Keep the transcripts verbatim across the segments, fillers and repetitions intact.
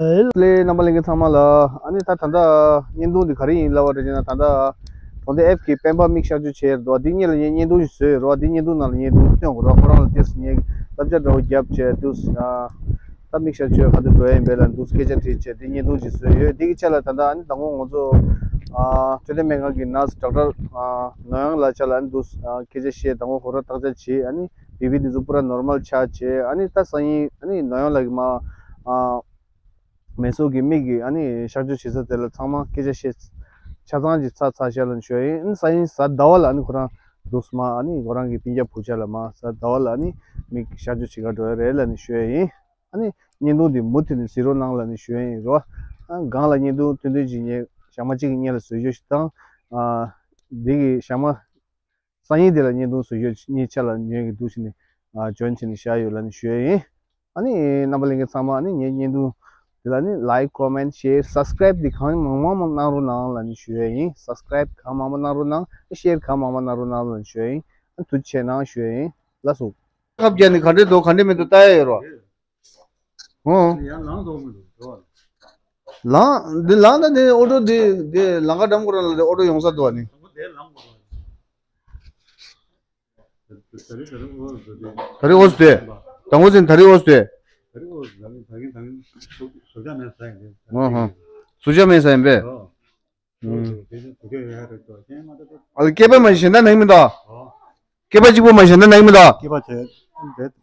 ལས་རྣམ་པ་ལྷན་རྒྱས་ཚང་མ་ལ། ཨ་ནི་ད་ད་ལྟ་བརྙན་ཐུང་འདི་ག་རེ་ཡིན་ལབ་པ་རེད་ཅེ་ན། ད་ལྟ་གྲོང་སྡེ་ཨེཕ་གི་སྤེན་པ་མིག་གཤག་བཅོས་བྱས་རེད་དོ། འདི་སྔོན་ལ་ངས་བརྙན་ཐུང་ཞིག་བཟོས་ཡོད་རེད་བ། འདི་བརྙན་ཐུང་ནང་ལ་ངས་འདུག་སྟོན་དགོས་རེད། ཁོ་རང་ལ་ཏོག་ཙམ་ངས་བསླབ་བྱ་འདྲ་བོ་བརྒྱབ་བྱས་འདུག་ད་མིག་གཤག་བཅོས་ག་དུས་འགྲོ་ཡ་ཡིན་པས་ལ་འདུག་སྐད་ཆ་དྲིས་བྱས་འདི་བརྙན་ཐུང་ཅིག་བཟོས་ཡོད། འདི་གི་ཆ་ལ་ད་ལྟ་ཨ་ནི་དང་པོ་ང་ཚོ་ཨ་འཕྲོད་བསྟེན་སྨན་ཁང་གི་ནར་སི་ཌོག་ཊར་ཨ་ནོར་དབྱངས་ལགས་ཆ་ལ་ཨ་ནི་འདུག་ཨ་སྐད་ཆ་བཤད། དང་པོ་ཁོ་རང་བརྟག་དཔྱད་བྱས། ཨ་ནི་བི་པི་འདི་ཚོ་པུ་ར་ནོར་མལ་ཆགས་བྱས། ཨ་ནི་ད་སང་ཉིན་ཨ་ནི་ནོར་དབྱངས་ལགས་ཀྱི་མ་ཨ་མེ་སོར་གྱི་མིག་གི་ཨ་ནི་གཤག་བཅོས་བྱེད་ས་དེ་ལ་ཚང་མ་སྐད་ཆ་བཤད། ཆ་ཚང་ཅིག་ཚར་ཚར་ཤག་ལབ་ནས་ཞུ་ཡ་ཡིན། ཨ་ནི་སང་ཉིན་གཟའ་ཟླ་བ་ལ་ཨ་ནི་ཁོ་རང་འདུག་སེ་མ་ཨ་ནི་ཁོ་རང་གི་སྤུན་ཀྱག་བུ་ཆ་ལ་མ་གཟའ་ཟླ་བ་ལ་ཨ་ནི་མིག་གཤག་བཅོས་བྱེད་ག་འགྲོ་ཡ་རེད་ལབ་ནས་ཞུ་ཡ་ཡིན། ཨ་ནི་བརྙན་ཐུང་འདི་མུ་མཐུད་ནས་གཟིགས་རོགས་གནང་ལབ་ནས་ཞུ་ཡ་ཡིན་རོ། ཨ་སྒང་ལ་བརྙན་ཐུང་ཐུང་ཐུང་ཅིག་ངས་ཞག་མ་གཅིག་གི་སྔོན་ལ་བཟོས་ཡོད་ཞིག་དང་། ཨ་འདི་གི་ཞག་མ་སང་ཉིན་དེ་ལ་བརྙན་ཐུང་བཟོ་རྒྱུ་གཉིས་ཆ་ལ་ཉོས་ཀྱི་འདུག་ཕྱིན་ནས་ཨ་འཇོན་བྱས་ནས་བཞག་ཡོད་ལབ་ནས་ཞུ་ཡ་ཡིན། ཨ་ནི་རྣམ་པ་ལྷན་རྒྱས་ཚང་མ་ཨ་ནི་ངའི་བརྙན་ཐུང་དེ་ལ་ནི་ལའིཀ་ཀོ་མེན་ཤེར་སབ་སི་ཀ་རའིབ་འདི་གང་མང་མང་མང་གནང་རོགས་གནང་ལབ་ནས་ཞུ་ཡ་ཡིན། སབ་སི་ཀ་རའིབ་གང་མང་མང་གནང་རོགས་གནང་། ཤེར་གང་མང་མང་གནང་རོགས་གནང་ལབ་ནས་ཞུ་ཡ་ཡིན། ཨ་ཐུགས་རྗེ་ཆེ་གནང་ཞུ་ཡ་ཡིན། ལགས་སོ། ཁབ་རྒྱག་ནི་ག་འདྲས་འདུག་ག་འདྲས་མི་འདུག་ལྟ་ཡ་ཡོད་རོགས། ཨོ། ཡང་ལངས་འདུག་མི་འདུག་འགྲོ་བ། ལངས་འདི་ལངས་ན་འདི་ཨོ་ཊོ་འདི་འདི་ལམ་ཁ་འགྲམ་ཁོ་རང་ལ་འདི་ཨོ་ཊོ་ཡོང་ས་འདུག་བ་ནི། དང་པོ་དེ་ལངས་དགོས་རེད། ད་རེས་ཨོ་ཙི་དེ། དང་པོ་ཟིན་ད་རེས་ཨོ་ཙི་དེ། ད་རེས་ཨོ་ཙི་ད་རེས་ད་གིན་ད་གིན་ཟུག་ཟུག་ཆ་མེད་ས་ཡིན་པས། ཨོ་ཧོ། ཟུག་ཆ་མེད་ས་ཡིན་པས། ཨོ། ཨུམ། ཨ་སྐེད་པ་མ་གཞན་དག་ན་གི་མི་འདུག་སྐེད་པ་གཅིག་པོ་མ་གཞན་དག་ན་གི་མི་འདུག་སྐེད་པ་བྱས།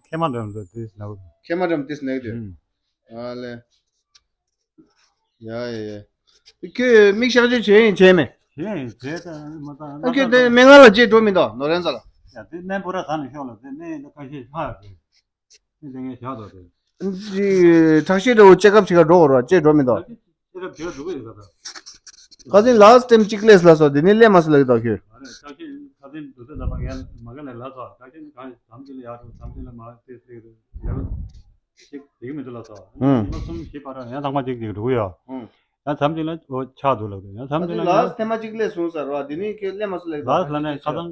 ཁེ་མ་འགྲམ་དུ་དེ་ན་གི། ཁེ་མ་འགྲམ་དེ་ན་གི་དུས། ཨ་ལེ། ཡ་ཡ་ཡ། ཁྱོད་མིག་གཤག་བཅོས་བྱས་ཡིན་བྱས་མེད། བྱས་ཡིན་བྱས་ད་མ་ད་ཨ་ཁྱོད་དེ་སྨན་ཁང་ལ་ཅིག་འགྲོ་མི་འདུག་ནོར་ལེན་ས་ལ། ཡ་དེ་སྨན་པོ་ར་ཟ་ནས་ཤོག་ལ་དེ་སྨན་ཡིན་ན་ཁ་ཤས་ཧ་ཡ་དེ། ཁྲག་ཤེད་འདྲ་བོ་ཅེག་ཨབ་བྱེད་ག་འགྲོ་དགོས་རོགས་ཅེས་འགྲོ་མི་འདུག་ཁ་སང་ལཱ་སི་ཊེམ་གཅིག་སླེབས་ལ་སོ་དེ་ནས་སླེབས་མ་སོང་ལབ་ཀྱི་འདུག་ཁྱོད། ཨུམ། ཁ་སང་ལཱ་སི་ཐེངས་མ་གཅིག་སླེབས་སོང་ཟེར་བ་དེ་ནས་སླེབས་མ་སོང་ལབ་ཀྱི་འདུག་ཁྱོད། ཡང་ཐེངས་མ་གཅིག་སླེབས་སོང་ཟེར་བ་དེ་ནས་ཁྱོད་སླེབས་མ་སོང་ལབ་ཀྱི་འདུག་ལཱ་སི་ལ་ནས་ཁ་སང་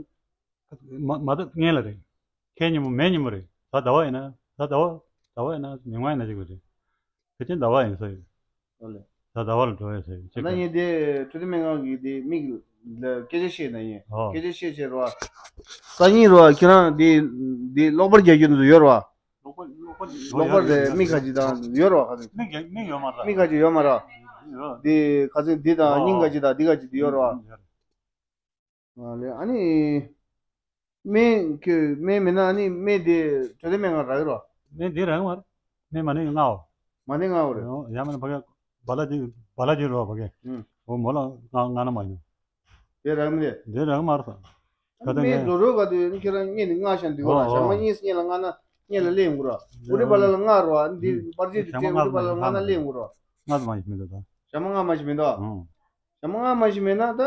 མ་མ་ད་སྔན་ལ་རེད། ཁའི་ཉིན་མོ་མའི་ཉིན་མོ་རེད། ད་ཟླ་བ་ཡིན་ན་ད་ཟླ་བ་ཟླ་བ་ཡིན་ན་མི་མང་ཡིན་ན་གཅིག་རེད། ཕལ་ཆེར་ཟླ་བ་ཡིན་ས་ཡོད། ཨོ་ལེ། ད་ཟླ་བ་ལ་འགྲོ་ཡ་ཟེར་ཡོད་ཅེས་ད་ངས་དེ་འཕྲོད་བསྟེན་སྨན་ཁང་གི་དེ་མིག་ལ་སྐད་ཆ་བཤད་ན་ཡིན། ཨོ། སྐད་ཆ་བཤད་བྱས་རོ། སང་ཉིན་རོ་ཁྱེད་རང་དེ་དེ་གློག་པར་རྒྱག་རྒྱུ་འདི་ཚོ་ཡོད་རོ། གློག་པར་གློག་པར་གློག་པར་དེ་མིག་ཁ་ཅིག་དང་ཡོད་རོ་ཁ་ཅིག་མིག་རྒྱག་མིག་ཡོད་མ་རེད། མིག་ཁ་ཅིག་ཡོད་མ་རེད། ཡོད། དེ་ཁ་ཅིག་འདི་དང་ཨོ་སྙིང་ཁ་ཅིག་དང་འདི་ཁ་ཅིག་དེ་ཡོད་རོ། ཡོད་རེད། ཨ་ལེ་ཨ་ནི། སྨན་ཁྱོད་སྨན་མེད་ན་ཨ་ནི་སྨན་དེ་འཕྲོད་བསྟེན་སྨན་ཁང་རག་གི་རོ། སྨན་དེ་རག་གི་མ་རེད། སྨན་མ་ནི་ལྔའོ། མ་ནི་ལྔའོ་རེད། ཡང་མིན་ན་ཕ་གི་བ་ལ་ཅིག་བ་ལ་ཅིག་རོ་ཕ་གི། ཨུམ། འོ་མོ་ལ་ང་ང་ན་མ་ཡོང་། དེ་རག་མི་རེད། དེ་རག་མ་རེད། ད་ལྟ་སྨན་ངས་བཟོ་རོགས་ག་དུས་ཁྱེད་རང་སྔོན་ནས་མངགས་བཞག་འདུག་གོ་ར། ཨོ་ཞག་མ་ཨོ་གཉིས་སྔོན་ལ་མངགས་ན་སྔོན་ལ་སླེབས་ཡོང་གི་རོ། ཨོ་རི་བ་ལ་ལ་མངགས་རོ། འདི་ཨུམ་པར་ཆས་དེ་ཞག་མ་ཅན་ཨོ་རི་བ་ལ་ལ་མངགས་ན་སླེབས་ཡོང་གི་རོ། མངགས་མ་ཡིན་མི་འདུག་ད། ཞག་མ་མངགས་མ་ཞིག་མེད་འདུག་ཨོ། ཞག་མ་སྔ་མ་ཞིག་མེད་ན་ད་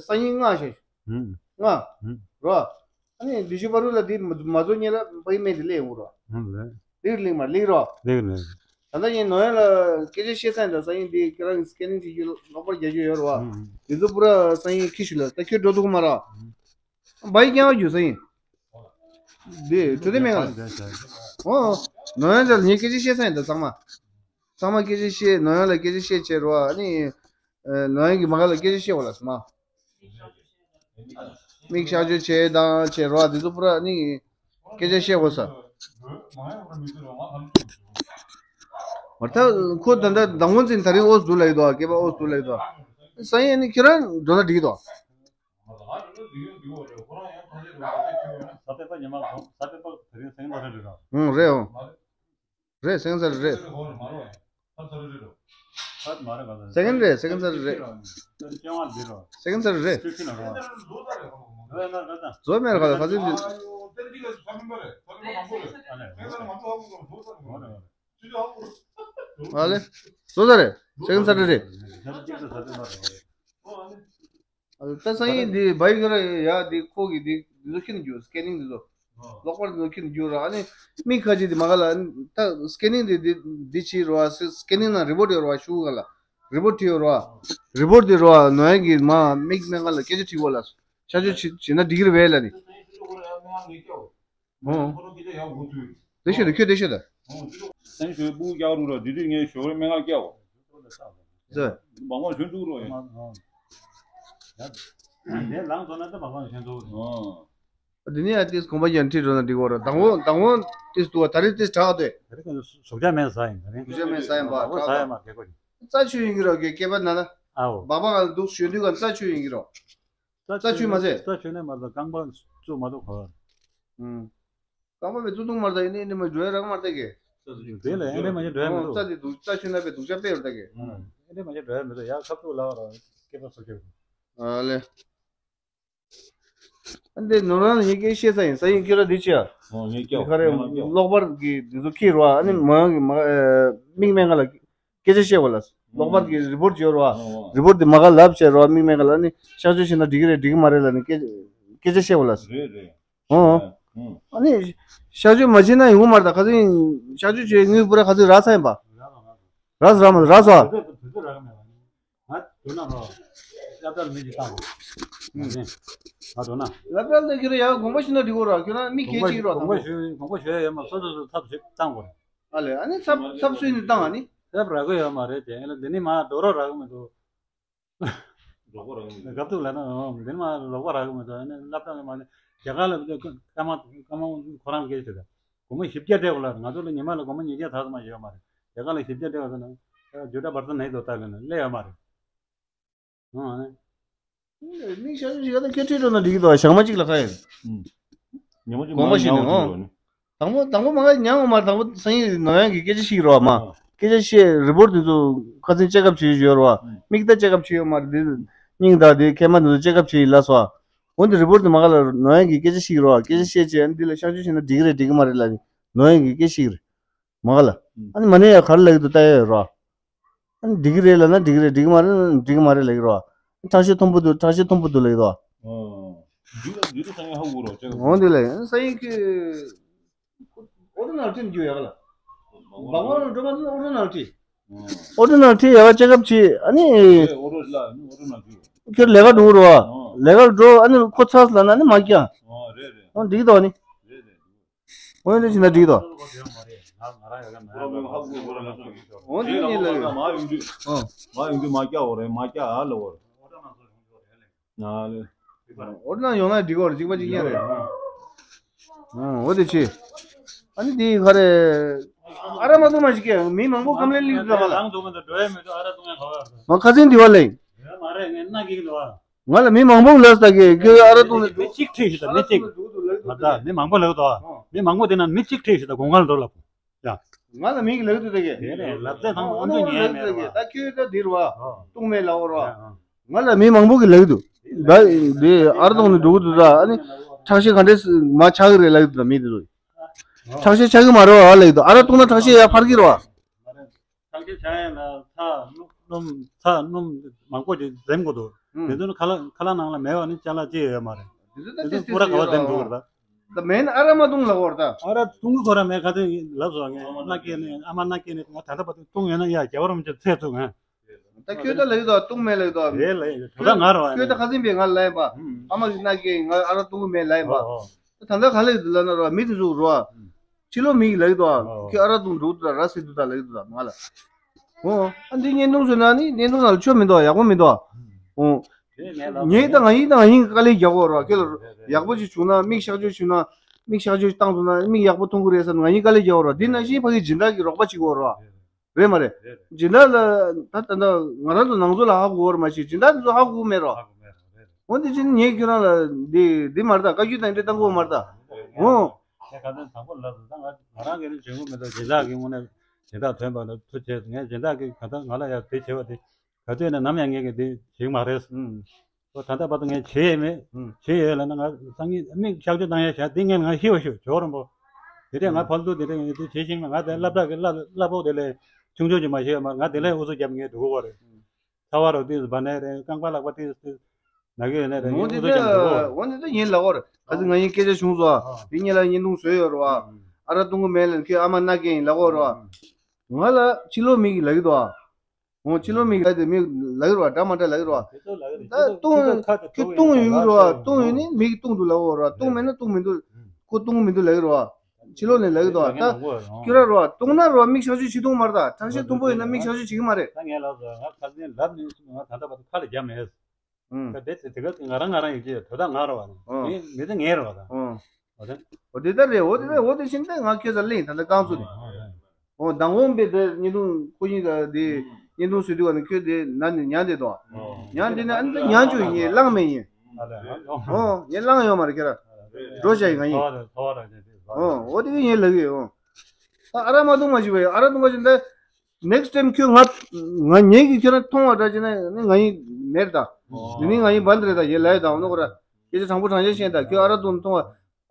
སང་ཉིན་སྔ་ཞིག་ཧུམ། སྔ། ཧུམ། རོ། ཨ་ནི་འདི་ཤུ་པ་རུ་ལ་འདི་མ་མ་བཟོ་ཉེ་ལ་པའི་མེད་དེ་ལེན་འུ་རོ། ཧུམ་རེད། ལིག་ལིག་མ་ལིག་རོ། ལིག་ལིག་ད་ལྟ་ངས་ནོ་ཡ་ལ་སྐད་ཆ་བཤད་ས་ཡིན་ད་སང་ཉིན་འདི་ཁྱེད་རང་གི་སི་ཀེ་ནིང་བྱེད་རྒྱུ་ལོག་པར་རྒྱག་རྒྱུ་ཡོད་རོ། ཧུམ་ཧུམ། འདི་ཚོ་པུ་ར་སང་ཉིན་ཁྱི་ཤུ་ལ་ད་ཁྱོད་འགྲོ་ཐུབ་ཀྱི་མ་རོ། ཧུམ། བའི་རྐྱང་བ་རྒྱུ་ས་ཡིན། འདི་དུ་དེ་མེད་ག་ལ། ཨོ། ནོ་ཡ་ལ་ངས་སྐད་ཆ་བཤད་ས་ཡིན་ད་ཚང་མ། ཚང་མ་སྐད་ཆ་བཤད་ནོ་ཡ་ལ་སྐད་ཆ་བཤད་བྱས་རོ་ཨ་ནི། ནང་གི་མ་ག་ལ་སྐད་ཆ་བཤད་འོ་ལ་སྨ། མིག་གཤག་བཅོས་བྱས་དང་བྱས་རོགས་འདི་ཚོ་པུ་ར་ནི་སྐད་ཆ་བཤད་འོ་ས། མ་ད་ཁོ་ད་ལྟ་མདང་དགོང་ཙིན་ད་རིང་ཨོ་ཟུ་ལ་ཡི་དོ་སྐད་པ་ཨོ་ཟུ་ལ་ཡི་དོ། སང་ཡིན་ནི་ཁྱེད་རང་འགྲོ་ན་འགྲིག་གི་དོ། ཨང་རེད་ཨོ། རེད་སེང་སར་རེད། སེང་རེད་སེང་སར་རེད། སེང་སར་རེད། བཟོ་མེད་ར་ག་ཚོད་འདི། ཨ་ལེ། བཟོ་ས་རེད། སེང་སར་རེད། ད་སང་ཉིན་འདི་བའི་ག་ར་ཡ་འདི་ཁོ་གི་འདི་འདི་ཚོ་ཁྱེར་ནས་རྒྱུག་སི་ཀེ་ནིང་འདི་ཚོ། ལོག་པར་འདི་ཚོ་ཁྱེར་ནས་རྒྱུག་ར་ཨ་ནི་མིག་ཁ་ཅིག་འདི་མ་ག་ལ་ད་སི་ཀེ་ནིང་འདི་འདི་འདི་བྱེད་རོ་ཨ་སི་ཀེ་ནིང་ནང་རི་པོ་ཊི་ཡོད་རོ་ཨ་ཤུ་ག་ལ་རི་པོ་ཊི་བྲིས་ཡོད་རོ་ཨ། རི་པོ་ཊི་འདི་རོ་ཨ་ནོ་ཡན་གི་མ་མིག་སྨན་ཁང་ལ་སྐད་ཆ་དྲིས་གོ་ལ་ཤ་ཆོས་བྱེད་ན་འགྲིག་གི་རེད་བས་ལ་ནི། ཨོ། དེ་ཤོད་དེ་ཁྱོད་དེ་ཤོད་དེ། སེང་ཞོལ་སྤུ་གུ་རྒྱག་རུ་ར་དེ་དུས་ངས་ཞོགས་རེ་སྨན་ཁང་སྐྱེལ་བ། ཟེར། མང་མང་ཞོན་འདུག་རོ་ཡ། ཨ། ཡ། དེ་ལངས་སོང་ན་ད་མང་མང་ཞོན་འདུག་རོ། ཨ། འདི་ནི་ཡ་ཏིས་གོམ་པ་ཡན་ཁྲིད་འགྲོ་ན་འགྲིག་གོ་ར། དང་བོ་དང་བོ་ཏིས་དུ་བ་ད་རེ་ཏིས་དྲག་དེ། ད་རེ་ཀན་ཟུག་ཅག་མེད་ས་ཡིན་ད་རེ། ཟུག་ཅག་མེད་ས་ཡིན་པ་ཟུག་ཅག་ས་ཡིན་མ་རྒྱལ་ཁོ་ཡིན། རྩ་ཆུ་ཡིན་གི་རོ་གི་སྐེད་པ་ན་ན། ཨའོ། སྦག་སྦག་ག་འདུག་ཞོན་དུས་ག་རྩ་ཆུ་ཡིན་གི་རོ། རྩ་ཆུ་མ་ཟེར། རྩ་ཆུ་ནས་མ་གཏོགས་རྐང་པ་བཙུགས་མ་གཏོགས་གོ། ཨུམ། རྐང་པ་བས་བཙུགས་འདུག་མ་རེད་ད། ཡིན་ནའི་ནི་མ་འགྲོ་ཡ་རག་མ་རེད་ད་གི། དེ་ལ་ཨེ་འདྲ་མ་ཡིན་འགྲོ་ཡ་མི་འདུག་རྩ་དེ་འདུག་རྩ་ཆུ་ན་བས་སྡུག་ཅག་དཔེ་ཡོད་ད་གི། ཨུམ། ཨེ་འདྲ་མ་ཡིན་འགྲོ་ཡ་མི་འདུག་ཡ་ཁབ་ཏུ་ལ་བ་ར་སྐེད་པ་སོ་ཁེ། ཨ་ལེ། ཨ་འདི་ནོར་རང་ཡི་གེ་ཤེས་ས་ཡིན་ས་ཡིན་ཁྱོད་ར་འདི་ཅི་ཡ། ཨོ་ངས་སྐྱོ། ཁ་རེ་ངས་སྐྱོ། གློག་པར་གི་འདི་ཚོ་ཁྱེར་བ་ཨ་ནི་ཨུམ། མ་གི་མ་ཨེ་མིག་སྨན་ཁ་ལ། སྐད་ཆ་བཤད་པ་ལ། གློག་པར་གྱི་རི་པོར་ཊི་བྱོས་རོགས། རི་པོར་ཊི་དེ་མ་ག་ལབ་བྱས་རོགས། མིག་སྨན་ག་ལ་ནི་གཤག་བཅོས་བྱས་ན་འགྲིག་གི་རེད་འགྲིག་གི་མ་རེད་ལ་ནི་སྐད་སྐད་ཆ་བཤད་པ་ལ། རེད་རེད། ཨོ། ཨ་ནི་གཤག་བཅོས་མ་བྱས་ན་ཡོང་གི་མ་རེད་ད་ཁ་སང་གཤག་བཅོས་བྱས་དངུལ་པུ་ར་ཁ་སང་རག་ཚར་ཡིན་པ། རག་རག་མ་རག་སོ། ང་དུ་ན་རོ། ཡ་ད་མི་ཅིག་བཏང་། ང་དུ་ན། ལབ་ལབ་ལ་ཁྱོད་ར་ཡ་དགོངས་པ་ཞུ་ན་འགྲིག་གོ་ར་ཁྱོད་རང་མི་གལ་ཆེ་རོ་དགོངས་པ་ཞུ་དགོངས་པ་ཞུ་ཡ་ཡོད་མ་སོ་སོ་སོ་ཐབས་ཤིག་བཏང་དགོས་རེད། ཨ་ལས་ཨ་ནི་ཚབ་ཚབ་སུས་ནི་བཏང་ཨ་ནི། ཚབ་རག་གི་ཡོད་མ་རེད་དེ་ཨ་ལས་འདི་ནི་མ་རྡོ་རོ་རག་གི་མི་འདུག་རོགས་པ་རག་གི་མི་འདུག་སྐབས་ཐུག་ལ་ན་འདི་ནི་མ་རོགས་པ་རག་གི་མི་འདུག་ཨ་ནི་སློབ་གྲྭ་ནས་མ་ནི་རྒྱ་གར་ལ་སྐར་མ་སྐར་མ་ཁོ་རང་སྐད་ཆ་དེ་སྒོར་མོ་བཞི་བརྒྱ་སྤྲད་དགོས་ལ་ང་ཚོ་ལ་ཉི་མ་ལ་སྒོར་མོ་ཉིས་བརྒྱ་ཐག་ཙམ་མ་ཡོད་མ་རེད། རྒྱ་གར་ལ་བཞི་བརྒྱ་སྤྲད་དགོས་ཟེར་ན་ཇོ་ཏ་བར་ཙམ་ནས་དོ་ལྟ་གི་ན་སླེབས་ཡོད་མ་རེད། ཨང་། མིག་ཤར་ཤར་ཡོད་ན་སྐད་ཁྲིད་འགྲོ་ན་འགྲིག་གི་འདུག་ཞག་མ་གཅིག་ལ་ཁ་ཡིན། ཉི་མ་གཅིག་དགོངས་པ་མ་བཞིན་ནས་ཉལ་ཨང་། གཅིག་ལ་ནི། དང་པོ་དང་པོ་མ་ཉལ་འོང་མ་དང་པོ་སང་ཉིན་ནོར་གཡང་གི་སྐད་ཆ་ཞིག་རོ་མ། ཨང་། སྐད་ཆ་བཤད་རི་པོར་ཊི་འདི་ཚོ་ཁ་སང་ཅེག་ཨབ་བྱས་ཡོད་རོ། ཨང་། མིག་ད་ཅེག་ཨབ་བྱས་ཡོད་མ་རེད་འདི། སྙིང་ད་འདི་མཁལ་མ་འདི་ཚོ་ཅེག་ཨབ་བྱས་ཡིན་ལ་སོ། འོན་ཏེ་རི་པོར་ཊི་དེ་མ་ག་ལ་ནོར་གཡང་གི་སྐད་ཆ་ཞིག་རོ་སྐད་ཆ་བཤད་བྱས་འདི་ལ་གཤག་བཅོས་བྱས་ན་འགྲིག་གི་རེད་འགྲིག་གི་མ་རེད་ལ་ནི་ནོར་གཡང་གི་སྐད་ཞིག་རེད། མ་ག་ལ། ཨ་ནི་མ་ནས་ཡ་ག་རེ་ལབ་ཀྱི་འདུག་ལྟ་ཡ་ཡོད་རོ། ཨ་ནི་འགྲིག་གི་རེད་ལབ་ན་འགྲིག་གི་རེད་འགྲིག་གི་མ་རེད་ན་འགྲིག་གི་མ་རེད་ལབ་ཀྱི་རོ། ཁྲག་ཤེད་མཐོན་པོ་འདུག་ཁྲག་ཤེད་མཐོན་པོ་འདུག་ལབ་ཀྱི་རོ། འདི་ལ་འདི་ལ་ས་ཡ་ཧ་གོ་རོ་ཅག་འོ་འདི་ལ་ས་ཡ་ཁྱོད། ཨོ་ཏོ་ནང་ཁྲིད་རྒྱུ་ཡག་ལ། འབངས་བ་ལ་འགྲོ་མ་ཐུབ་ན་ཨོ་ཏོ་ནང་ཁྲིད། ཨོ་ཏོ་ནང་ཁྲིད་ཡག་ཅེག་ཨབ་བྱེད་ཨ་ནི། ཨོ་ཏོ་ལ་ཨོ་ཏོ་ནང་ཁྲིད། ཁྱོད་ལས་ཀ་འགྲོ་རོ། ལས་ཀ་འགྲོ་ཨ་ནི་ཁོ་ཚར་ལབ་ན་ཨ་ནི་མ་སྐྱ། ཨོ་འདི་གི་དོ་ནི། འོན་ཏེ་ཕྱིན་ན་འགྲིག་དོ། འོན་ཏེ་ནི་ལགས། མ་ཡོང་དུས། ཨོ། མ་ཡོང་དུས་མ་སྐྱ་འོ་རེད་མ་སྐྱ་ཨ་ལ་འོ་རེད། ཨ་ལེ། འོ་ན་ཡོང་ན་འགྲིག་གོ་རེད་གཅིག་པ་གཅིག་རྐྱང་རེད། ཨོ་འོ་དེ་ཆེ། ཨ་ནི་དེ་ག་རེ། ཨ་ར་མ་འཐུང་མ་ཞིག་གི་མི་མང་པོ་ཁམས་ལེན་ལིག་འདུག་ག་ལ། ང་ཁ་སེང་འདི་བ་ལེ། མ་རེད་ངས་སྣ་གིག་འདུག་ག། ང་ལ་མི་མང་པོ་ལབ་ས་གི་ཁྱོད་ཨ་ར་བཏུང་ནས་མི་གཅིག་ཁྲིད་ཤི་ད་མི་གཅིག་ང་ད་མི་མང་པོ་ལབ་དོ། མི་མང་པོ་དེ་ན་མི་གཅིག་ཁྲིད་ཤི་ད་དགོང་ཁ་ལ་འགྲོ་ལབ། ཡ། ང་ལ་མི་གི་ལབ་དུ་ད་གི་དེ་རེད་ལབ་ཚད་ཐང་ཨ་མདོ་ཉན་མེད་ར་ད་ཁྱོད་ད་འདིར་བ་བཏུང་མེད་ལབ་འོ་ར། ང་ལ་མི་མང་པོ་གི་ལབ་དུ། ད་འདི་ཨ་ར་བཏུང་ནས་འགྲོ་གི་འདུག་ད་ཨ་ནི་ཁྲག་ཤེད་ག་འདྲས་མ་ཆག་གི་རེད་ལབ་དུ་ད་མི་དེ་ཚོ། ཁྲག་ཤེད་ཆག་གི་མ་རེད་བ་ལབ་དུ་ཨ་ར་བཏུང་ན་ཁྲག་ཤེད་ཡར་འཕར་གི་རེད་བ། ཐང་ཆེན་བྱ་ཡན་ལ་ཚྭ་སྣུམ་ཚྭ་སྣུམ་མང་པོ་ཅིག་འཛེམ་དགོས་འདུག་དེ་ཚོ་ནི་ཁ་ལག་ཁ་ལག་ནང་ལ་མེད་པ་ནི་ཅ་ལག་ཅི་ཡོད་མ་རེད། དེ་ཚོ་ད་དེ་ཚོ་ཏིས་པུ་ར་ག་བ་འཛེམ་འདུག་ག་རེད་ད། ད་མེད་ན་ཨ་ར་མ་བཏུང་ལ་འོར་ད། ཨ་ར་བཏུང་གི་ཁོ་ར་མེད་ཁ་ཚོད་ལབ་སོང་ངས་མནའ་སྐྱེལ་ནས་ཨ་མ་མནའ་སྐྱེལ་ནས་ང་ད་ལྟ་བར་དུ་བཏུང་ཡོད་ན་ཡ་རྒྱལ་བ་རིན་པོ་ཆེ་ཚེ་ཐུག་ང་། ད་ཁྱོད་ད་ལབ་ཡོད་ད་བཏུང་མེད་ལབ་ཡོད་ད། རེད་ལ་ཡིན་ད་ད་ང་རོ་ཁྱོད་ད་ཁ་སེང་པས་ང་ལ་ལབ་ཡིན་པ། ཨ་མ་གི་མནའ་སྐྱེལ་ང་ཨ་ར་བཏུང་གི་མེད་ལབ་ཡིན་པ། ད་ད་ལྟ་ག་ལབ་ཡོད་ལབ་ན་རོ་མི་དེ་ཚོ་རོ། ཕྱི་ལོགས་མི་གིས་ལབ་ཀྱི་འདུག་ཨ། ཨོ། ཁྱོད་ཨ་ར་བཏུང་འགྲོ་གི་འདུག་ད་ར་ཟེར་འདུག་ད་ལབ་ཀྱི་འདུག་ད་ང་ལ། ཨོ། ཨ་འདི་བརྙན་ཐུང་བཟོས་ན་ནི་བརྙན་ཐུང་ནང་ལ་ཆོ་མི་འདུག་ཡག་པོ་མི་འདུག་ཨ། ཨོ། ངས་ད་ང་ཡིན་ད་ང་ཡིན་དཀའ་ལས་རྒྱག་གོ་ར་ཁྱོད་ལ་ཡག་པོ་ཅིག་བྱུང་ན་མིག་གཤག་བཅོས་བྱུང་ན་མིག་གཤག་བཅོས་བཏང་སོང་ན་མིག་ཡག་པོ་མཐོང་གི་རེད་ཟེར་ན་ང་ཡིན་དཀའ་ལས་རྒྱག་གོ་ར་འདི་ནང་བཞིན་ཕ་གི་སྦྱིན་བདག་གི་རོགས་པ་བྱེད་གོ་ར། རེད་མ་རེད། སྦྱིན་བདག་ལ་ད་ད་ད་ང་རང་ཚོ་ནང་ཚོ་ལ་ཧ་གོ་གོ་ར་མ་ཤེས་སྦྱིན་བདག་དེ་ཚོ་ཧ་གོ་གི་མེད་རོ། འོ་འདི་ཕྱིན་ངས་ཁྱོད་རང་ལ་འདི་འདི་མ་རེད་ད་བཀའ་བཀྱོན་དང་འདི་བཏང་གི་ཡོད་མ་རེད་ད། ཨོ། ཁྱེད་ག་ཚོད་དང་པོ་ལབ་སོང་ད་ང་ང་རང་གིས་ནི་བྱེད་དགོས་མི་འདུག་སྦྱིན་བདག་གི་དངོས་གནས་སྦྱིན་བདག་ཐོན་པ་ལ་ཐུགས་རྗེ་ཆེ་ངས་སྦྱིན་བདག་གིས་ག་ད་ང་ལ་ཡ་དེ་བྱེད་པ་དེ་ག་དུས་ནས་ནམ་ཡང་ངས་ཀྱི་འདི་བྱེད་ཀྱི་མ་རེད། ཨོ་ད་ལྟ་བར་དུ་ངས་བྱེད་ཡས་མེད། བྱེད་ཡས་ལབ་ན་ང་སང་ཉིན་མིག་གཤག་བཅོས་བཏང་ཡས་བྱ་འདི་ངས་ང་ཤི་བ་ཤོད་ཇོ་རིན་པོ། དེ་འདྲས་ང་ཕལ་ཏུ་དེ་འདྲས་ངས་འདི་བྱེད་ཤེས་མེད་ང་དེ་སློབ་གྲྭ་གི་སློབ་སློབ་ཕོགས་དེ་ལས་ཆུང་ཆུང་ཅིག་མ་ཤེས་ཡོད་མ་ང་དེ་ལས་ཨུ་ཚུགས་རྒྱབ་ངས་འགྲོ་གི་ཡོད་རེད། ཚ་བ་རོ་ཏིས་བ་ནས་རེད་རྐང་པ་ལག་པ་ཏིས་ཏིས་ན་གི་ཡོད་ནས་རེད་ངས་འོ་དེ་ཨུ་ཚུགས་ཀྱང་འགྲོ་གི་ཡོད་རེད། འོ་དེ་ད་ཡིན་ལ་འོ་རེད་ཁ་སང་ང་ཡིན་སྐད་ཆ་བྱུང་སོང་ཨ་དེ་ཉིད་ལ་བརྙན་ཐུང་བཟོས་ཡོད་རེད་བ། ཨ་ར་བཏུང་གི་མེད་ལ་ཁྱོད་ཨ་མ་མནའ་སྐྱེལ་ཡིན་ལ་འོ་རེད་བ། ང་ལ་ཕྱི་ལོགས་མི་གིས་ལབ་ཀྱི་འདུག་ཨ། འོ་ཕྱི་ལོགས་མི་གིས་ལབ་དེ་མི་ལབ་ཀྱི་རེད་བ་འདྲ་མ་འདྲ་ལབ་ཀྱི་རེད་བ། ད་བཏུང་ཁྱོད་བཏུང་ཡོད་ཀྱི་རེད་བ་བཏུང་ཡོད་ནི་མི་གིས་བཏུང་འདུག་ལབ་འོ་རེད་བ་བཏུང་མེད་ན་བཏུང་མི་འདུག་ཁོ་བཏུང་གི་མི་འདུག་ལབ་ཀྱི་རེད་བ། ཕྱི་ལོགས་ནས་ལབ་ཀྱི་འདུག་ད་ཁྱོད་ར་རོ་བཏུང་ན་རོ་མིག་ཤར་ཆུ་ཆི་འཐུང་མ་རེད། ད་ཁྲག་ཤེད་མཐོན་པོ་ཡིན་ན་མིག་ཤར་ཆུ་ཆི་གི་མ་རེད། ད་ངས་ལབ་སོང་། ང་ཁ་སང་ལབ་ནས་ང་ད་ལྟ་བར་དུ་ཁ་ལ་བརྒྱབ་མེད། ད་དེ་དེ་ག་ང་རང་ང་རང་ཡིན་གྱི་དོ་ད་ང་ར་བ་ནི་ཨོ་མི་མི་དེ་ངའི་ར་བ་ད། ཨོ་ཨོ་དེ་ཨོ་དེ་ལྟར་རེད། ཨོ་དེ་ལྟར་ཨོ་དེ་བཞིན་ད་ང་ཁྱོད་ཚ་གླེང་ད་ལྟ་རྐང་ཚུགས་ནས། ཨོ་མདང་དགོང་པའི་དེ་བརྙན་ཐུང་ཁོ་གཉིས་ཀ་དེ་བརྙན་ཐུང་བཟོས་དུས་ག་ནས་ཁྱོད་དེ་ན་ནས་ཉན་བསྡད་དོ། ཉན་དེ་ནས་ཨ་ནི་ཉན་རྒྱུ་ཡིན་ངས་བླངས་མེད་ཡིན། ཨོ་ངས་བླངས་ཡོད་མ་རེད་ཁྱེད་ར། འགྲོ་བྱ་ཡིན་ང་ཡིན། ཨོ་ཨོ་དེ་གི་ངས་ལབ་ཡོད། ཨོ་ད་ཨ་ར་མ་བཏུང་མ་བྱེད་པ་ཡིན། ཨ་ར་བཏུང་མ་བྱེད་ད། next time ཁྱོད་ང་ང་ཉེ་གི་ཁྱོད་རང་མཐོང་བ་འདྲ་བྱས་ན་ནི་ང་ཡིན་མེར་ད། འདི་ནི་ང་ཡིན་བན་རེད་ད་ཡེ་ལའི་ད་འོ་ནོ་ཁོ་ར། སྐད་ཆ་དྲང་པོ་དྲང་བཞག་བཤད་ད། ཁྱོད་ཨ་ར་བཏུང་མཐོང་བ་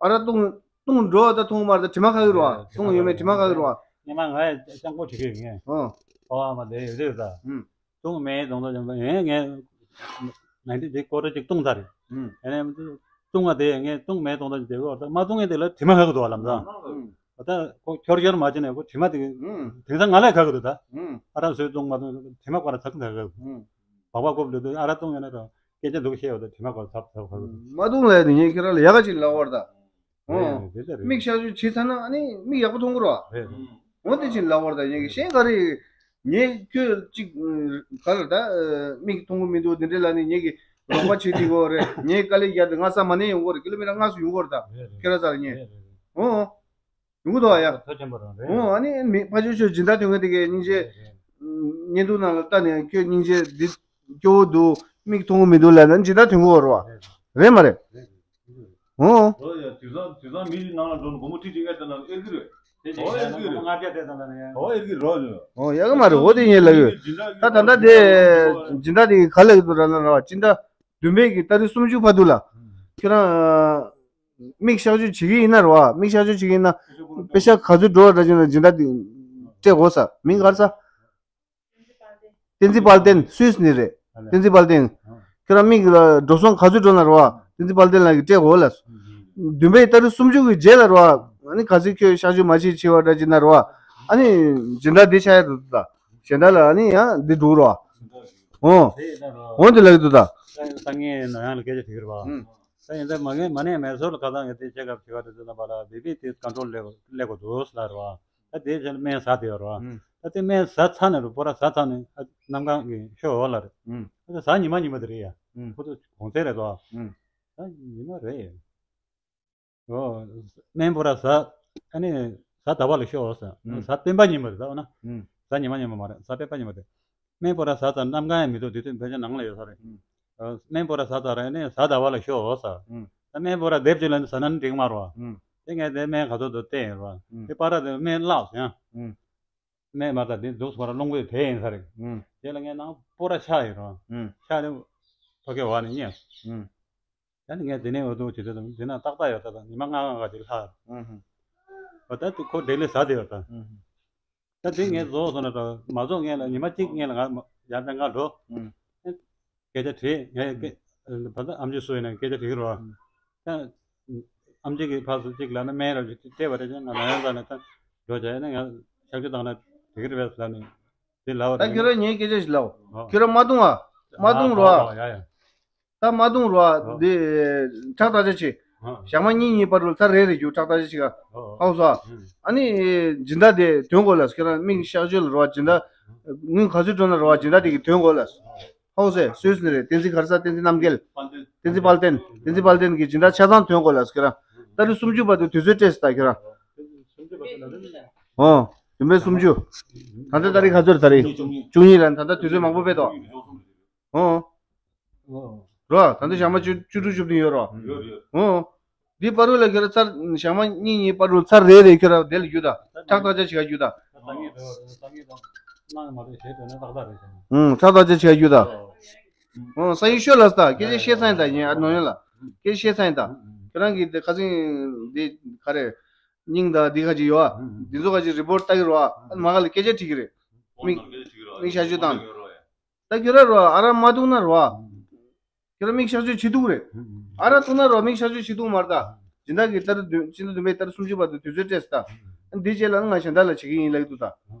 ཨ་ར་བཏུང་བཏུང་འགྲོ་བ་ད་མཐོང་མ་རེད་ད། དྲི་མ་ཁ་གི་རོ་བ་བཏུང་ཡོད་མེད་དྲི་མ་ཁ་གི་རོ་བ། ཉི་མ་ང་ཡི་སྤྱང་པོ་བྱེད་གི་ཡོད་ངས། ཨོ། ཨོ་ཨ་མ་དེ་ཡོད་དུས་ད། ཨུམ། བཏུང་མེད་གཏོང་ད་ཅང་ད་ཡང་ངས། ནང་དེ་དེ་ཀོ་ར་ཅིག་བཏུང་ད་རེད། ཨུམ། ཡང་ན་བཏུང་བ་དེ་ངས་བཏུང་མེད་གཏོང་ད་ཅིག་དེ་གོ་ད་མ་བཏུང་ངས་དེ་ལ་དྲི་མ་ཁ་གི་འདུག་བ་ལམ་སང་། ཨུམ། ད་ཁོ་ཁྱོར་ཁྱོར་མ་བྱས་ནས་ཁོ་དྲི་མ་དེ་ཨུམ། དེང་སང་ང་ལས་ཁ་གི་འདུག་ད། ཨུམ། ཨ་ར་བཟོས་བཙོང་མ་བཙོང་དྲི་མ་ཁོ་ར་ཚག་ཚག་གི། ཨུམ། སྦག་སྦག་བཀོབ་འདུག་དུས་ཨ་ར་བཙོང་ཡོད་ན་ར་སྐད་ཆ་འདུག་བཤད་ཡོད་ད་དྲི་མ་ཁོ་ཚག་ཚག་ཁ་གི། མ་བཏུང་ལས་དེ་ངས་ཁྱེད་རང་ལ་ཡག་ག་ཅིག་ལབ་བར་ད། ཨོ། རེད་རེད་དེ་ལྟ་རེད། མིག་ཤར་ཆུ་བྱས་ཚར་ན་ཨ་ནི་མིག་ཡག་པོ་མཐོང་གི་རེད་བ། རེད་རེད། འོ་དེ་ཅིག་ལབ་བར་ད་ངས་ཀྱི་ཤེས་ག་རེ། ངས་ཁྱོད་ཅིག་ག་རེ་ད་མིག་མཐོང་གི་མི་འདུག་དེ་འདྲས་ལ་ནི་ངས་ཀྱི་རོགས་པ་བྱེད་དེ་གོ་རེད། ངས་དཀའ་ལས་རྒྱག་དེ་ང་ས་མ་ནས་ཡོང་གོ་རེད། ཀི་ལོ་མི་ཊར་ལྔ་སུ་ཡོང་གོ་རེད་ད། རེད་རེད། ཁྱེད་ར་ས་རེད་ངས། རེད་རེད་རེད། ཨོ། ཡོང་གི་འདུག་ཨ་ཡ། ཐོ་ཆེན་པོ་རང་རེད། ཨོ་ཨ་ནི་མི་ཕ་ཆོས་ཆོས་སྦྱིན་བདག་དོན་ག་དེ་གའི་སྙིང་རྗེ། རེད་རེད། བརྙན་ཐུང་ནང་ལ་ལྟ་ནས་ཁྱོད་སྙིང་རྗེ་འདི་སྐྱོ་བོ་འདུག་མིག་མཐོང་གི་མི་འདུག་ལབ་ན་སྦྱིན་བདག་དོན་གོ་རེད་བ། རེད་རེད། རེད་མ་རེད། ཨོ། ཨོ་ཡ། དུས་སང་དུས་སང་མི་རིགས་ནང་ལ་འགྲོ་ན་སྒོར་མོ་ཁྲི་གཅིག་ཨེ་ལྟ་ན་ཨེ་གི་རེད། དེ་ཨོ་ཨེ་གི་རེད། ལྔ་བརྒྱ་སྤྲད་ཙམ་ལ་ཡང་། ཨོ་ཨེ་གི་རོ། ཨོ་ཡ་གི་མ་རེད། ཨོ་དེ་ངས་ལབ་ཡོད། ད་ད་ལྟ་དེ་སྦྱིན་བདག་དེ་ག་ལབ་ཀྱི་འདུག་ར་ན་ར་བ་སྤྱི་ཟླ་བདུན་པའི་གི་ཏ་རིག་སུམ་ཅུ་བར་དུ་ལ། ཁྱོད་རང་མིག་གཤག་བཅོས་བྱེད་ཀྱི་ཡིན་ན་ར་བ། མིག་གཤག་བཅོས་བྱེད་ཀྱི་ཡིན་ན་པེ་ཤག་ག་ཚོད་འགྲོ་བ་འདྲ་བྱུང་ན་སྦྱིན་བདག་དེ་སྤྲད་དགོས་ས། མིང་ག་རེ་ཟ། བསྟན་འཛིན་དཔལ་ལྡན། སུད་སི་ནས་རེད། བསྟན་འཛིན་དཔལ་ལྡན། ཁྱོད་རང་མིག་ལ་འགྲོ་སོང་ག་ཚོད་འགྲོ་ན་རོ། བསྟན་འཛིན་དཔལ་ལྡན་ལགས་ཀྱིས་སྤྲད་དགོས་ལ། བདུན་པའི་ཏ་རིག་སུམ་ཅུ་གི་རྗེས་ལ་རོ། ཨ་ནི་ག་ཚོད་ཁྱོད་གཤག་བཅོས་མ་བྱེད་བྱེད་པ་འདྲ་བྱེད་ན་རོ། ཨ་ནི་སྦྱིན་བདག་འདི་ཆགས་ཡ་འདུག་ད། གཞན་དག་ལ་ཨ་ནི་ཡང་འདི་འགྲོ་རོ། འོ། འོ་འདི་ལགས་འདུག་ད། ད་ངས་ན་ཡང་ལ་སྐད་ཆ་དྲིས་ཀྱི་རེད་པ། ད་ཡིན་ད་མ་ངས་མ་ནས་མེ་སོར་ལ་ཁ་སང་ངས་དེ་ཆེ་ཁབ་བྱེད་པ་དེ་ཚོ་ན་པ་ལ་བི་པི་དེ་ཀོན་ཊོལ་ལས་ལས་དགོས་འདུག་ལ་རོ། ད་དེ་ཚོ་སྨན་ཟ་དེ་ཡོད་རེད་བ། ཨུམ། ད་དེ་སྨན་ཟ་ཚར་ནས་རུ་པོ་ར་ཟ་ཚར་ནས་ཨ་གནམ་གང་གི་ཤོག་འོ་ལ་རེད། ཨུམ། ད་ཟ་ཉི་མ་ཉི་མ་དེ་རེད་ཡ། ཨུམ། ཁོ་ཚོ་གོང་ཚད་རེད་དོ། ཨུམ། ད་ཉི་མ་རེད་ཡ། འོ། སྨན་པོ་ར་ཟ། ཨ་ནི་ཟ་ཟླ་བ་ལ་ཤོག་འོ་ཟ། ཨུམ། ཟ་སྤེན་པ་ཉི་མ་རེད་ད་འོ་ན། ཨུམ། ཟ་ཉི་མ་ཉི་མ་མ་རེད། ཟ་སྤེན་པ་ཉི་མ་དེ། སྨན་པོ་ར་ཟ་ཚར་གནམ་གང་ཡང་མི་འདུག་དེ་དུས་བོད་ཆས་ནང་ལ་ཡོད་ས་རེད། ཨུམ། སྨན་པོ་ར་ཟ་ཚར་ར་ནས་ཟ་ཟླ་བ་ལ་ཤོག་འོ་ཟ། ཨུམ། ད་སྨན་པོ་ར་སྡེབ་གཅིག་ལ་ནི་ཟ་ན་ནི་འགྲིག་མ་རོ། ཨུམ། དེ་ངས་དེ་སྨན་ག་ཚོད་དུ་བསྟན་ཡོད་རོ། ཨུམ། དེ་པ་ར་དེ་སྨན་བརླག་སོང་ཡང་། ཨུམ། སྨན་མ་ད་དེ་འདུག་སོང་ར་རླུང་བུ་དེ་ཡིན་ས་རེད། ཨུམ། དེ་ལ་ངས་ནང་པོ་ར་ཆག་ཡོད་རོ། ཨུམ། ཆག་ནི་ཕ་གི་བ་ནི་ཉེ། ཨུམ། ད་ནི་ངས་དེ་ནས་འོ་དུ་བྱེད་དུས་དེ་ན་ཏག་ཏག་ཡོད་ད་ད་ཉི་མ་ལྔ་ལྔ་ག་དེ་ལྷག་ཨུམ། འོ་ད་དེ་ཁོ་ཌེ་ལི་ཟ་དེ་ཡོད་ད། ཨུམ། ད་དེ་ངས་རྫོགས་སོང་ན་ད་མ་རྫོགས་ངས་ལ་ཉི་མ་གཅིག་ངས་ལ་ང་ཡར་ལྡང་ག་འགྲོ། ཨུམ། སྐད་ཆ་དྲིས་ངས་ཀྱི་ད་ལྟ་ཨམ་ཆི་སུ་ཡིན་ན་སྐད་ཆ་དྲིས་ཀྱི་རོ། ཨུམ། ད་ཨམ་ཆི་གི་ཕར་ཚུར་གཅིག་ལབ་ན་སྨན་ར་ཅིག་སྤྲད་པ་རེད་ཅེ་ང་ན་ཡང་ད་ནས་ད་འགྲོ་བྱས་ན་ང་ཤག་ཆུ་བཏང་ན་དེ་གི་རེད་པས་ལབ་ནས་དེ་ལབ་པ་ད་རེད། ཁྱོད་རང་ངས་སྐད་ཆ་ཞིག་ལབ། ཨོ། ཁྱོད་རང་མ་བཏུང་ཨ། མ་བཏུང་རོ་ཨ། ཨོ་ཡ་ཡ། ད་མ་བཏུང་རོ་ཨ། ཨོ། འདི་ཁྲག་བརྟག་དཔྱད་བྱེད། ཨོ། ཞག་མ་གཉིས་གཉིས་བར་དུ་ཚར་རེ་རེ་རྒྱུ་ཁྲག་བརྟག་དཔྱད་བྱེད་ག་ཨོ་ཨོ། ཧའོ་སོ་ཨ། ཨུམ། ཨ་ནི་སྦྱིན་བདག་དེ་དོན་དགོས་ལ་ཁྱོད་རང་མིག་གཤག་བཅོས་ལ་རོ་ཨ་སྦྱིན་བདག་དངུལ་ག་ཚོད་སྤྲོད་ན་རོ་ཨ་སྦྱིན་བདག་དེ་གི་དོན་དགོས་ལ། ཧའོ་སེ་སུད་སི་ནས་རེད། བསྟན་འཛིན་ག་རེ་ཟ་བསྟན་འཛིན་རྣམ་རྒྱལ། བསྟན་འཛིན་དཔལ་ལྡན། བསྟན་འཛིན་དཔལ་ལྡན་གྱི་སྦྱིན་བདག་ཆ་ཚང་དོན་དགོས་ལ་ཁྱོད་རང་། ཏ་རིག་སུམ་ཅུ་བར་དུ་དུས་ཚོད་སྤྲད་ཟེར་ད་ཁྱོད་རང་། ཨོ། བདུན་པའི་སུམ་ཅུ། ད་ལྟ་ཏ་རིག་ག་ཚོད་རེད་ད་རེས། བཅུ་གཉིས་ལ་ད་ལྟ་དུས་ཚོད་མང་པོ་སྤྲད་དོ། ཨོ། རོ། ད་ལྟ་ཞག་མ་བཅུ་བཅུ་དྲུག་བཅུ་བདུན་ཡོད་རོ། ཨོ། འདི་བར་དུ་ལ་ཁྱོད་རང་ཚར་ཞག་མ་གཉིས་གཉིས་བར་དུ་ཚར་རེ་རེ་ཁྱོད་རང་དེ་ལ་རྒྱུ་ད། ཁྲག་བརྟག་དཔྱད་བྱེད་ག་རྒྱུ་ད། ཨུམ། ཁྲག་བརྟག་དཔྱད་བྱེད་ག་རྒྱུ་ད། ཨོ། སང་ཉིན་ཤོད་ལ་ད་སྐད་ཆ་བཤད་ཚར་ཡིན་ད་ཡིན་ཨ་ནོ་ཡོན་ལ། སྐད་ཆ་བཤད་ཚར་ཡིན་ད། ཁྱོད་རང་གི་དེ་ཁ་སང་འདི་ག་རེ། སྙིང་དང་འདི་ཁ་ཅིག་ཡོད་ཨ། འདི་ཚོ་ཁ་ཅིག་རི་པོར་ཊི་ལྟ་གི་རོ་ཨ། ཨ་ནི་མ་ག་ལ་སྐད་ཆ་དྲིས་གི་རེད། མིག་མིག་གཤག་བཅོས་བཏང་། ད་ཁྱོད་ར་རོ་ཨ་ར་མ་བཏུང་ན་རོ་ཨ། ཁྱོད་ར་མིག་གཤག་བཅོས་བྱེད་ཐུབ་རེད། ཨ་ར་བཏུང་ན་རོ་མིག་གཤག་བཅོས་བྱེད་ཐུབ་མ་རེད་ད། སྦྱིན་བདག་གིས་ཏ་རིག་བདུན་ཕྱི་ཟླ་བདུན་པའི་ཏ་རིག་སུམ་ཅུ་བར་དུ་དུས་ཚོད་སྤྲད་ཟེར་ད། འདི་རྗེས་ལ་ང་གཞན་དག་ལ་བྱེད་ཀྱི་ཡིན་ལབ་ཀྱི་འདུག་ད།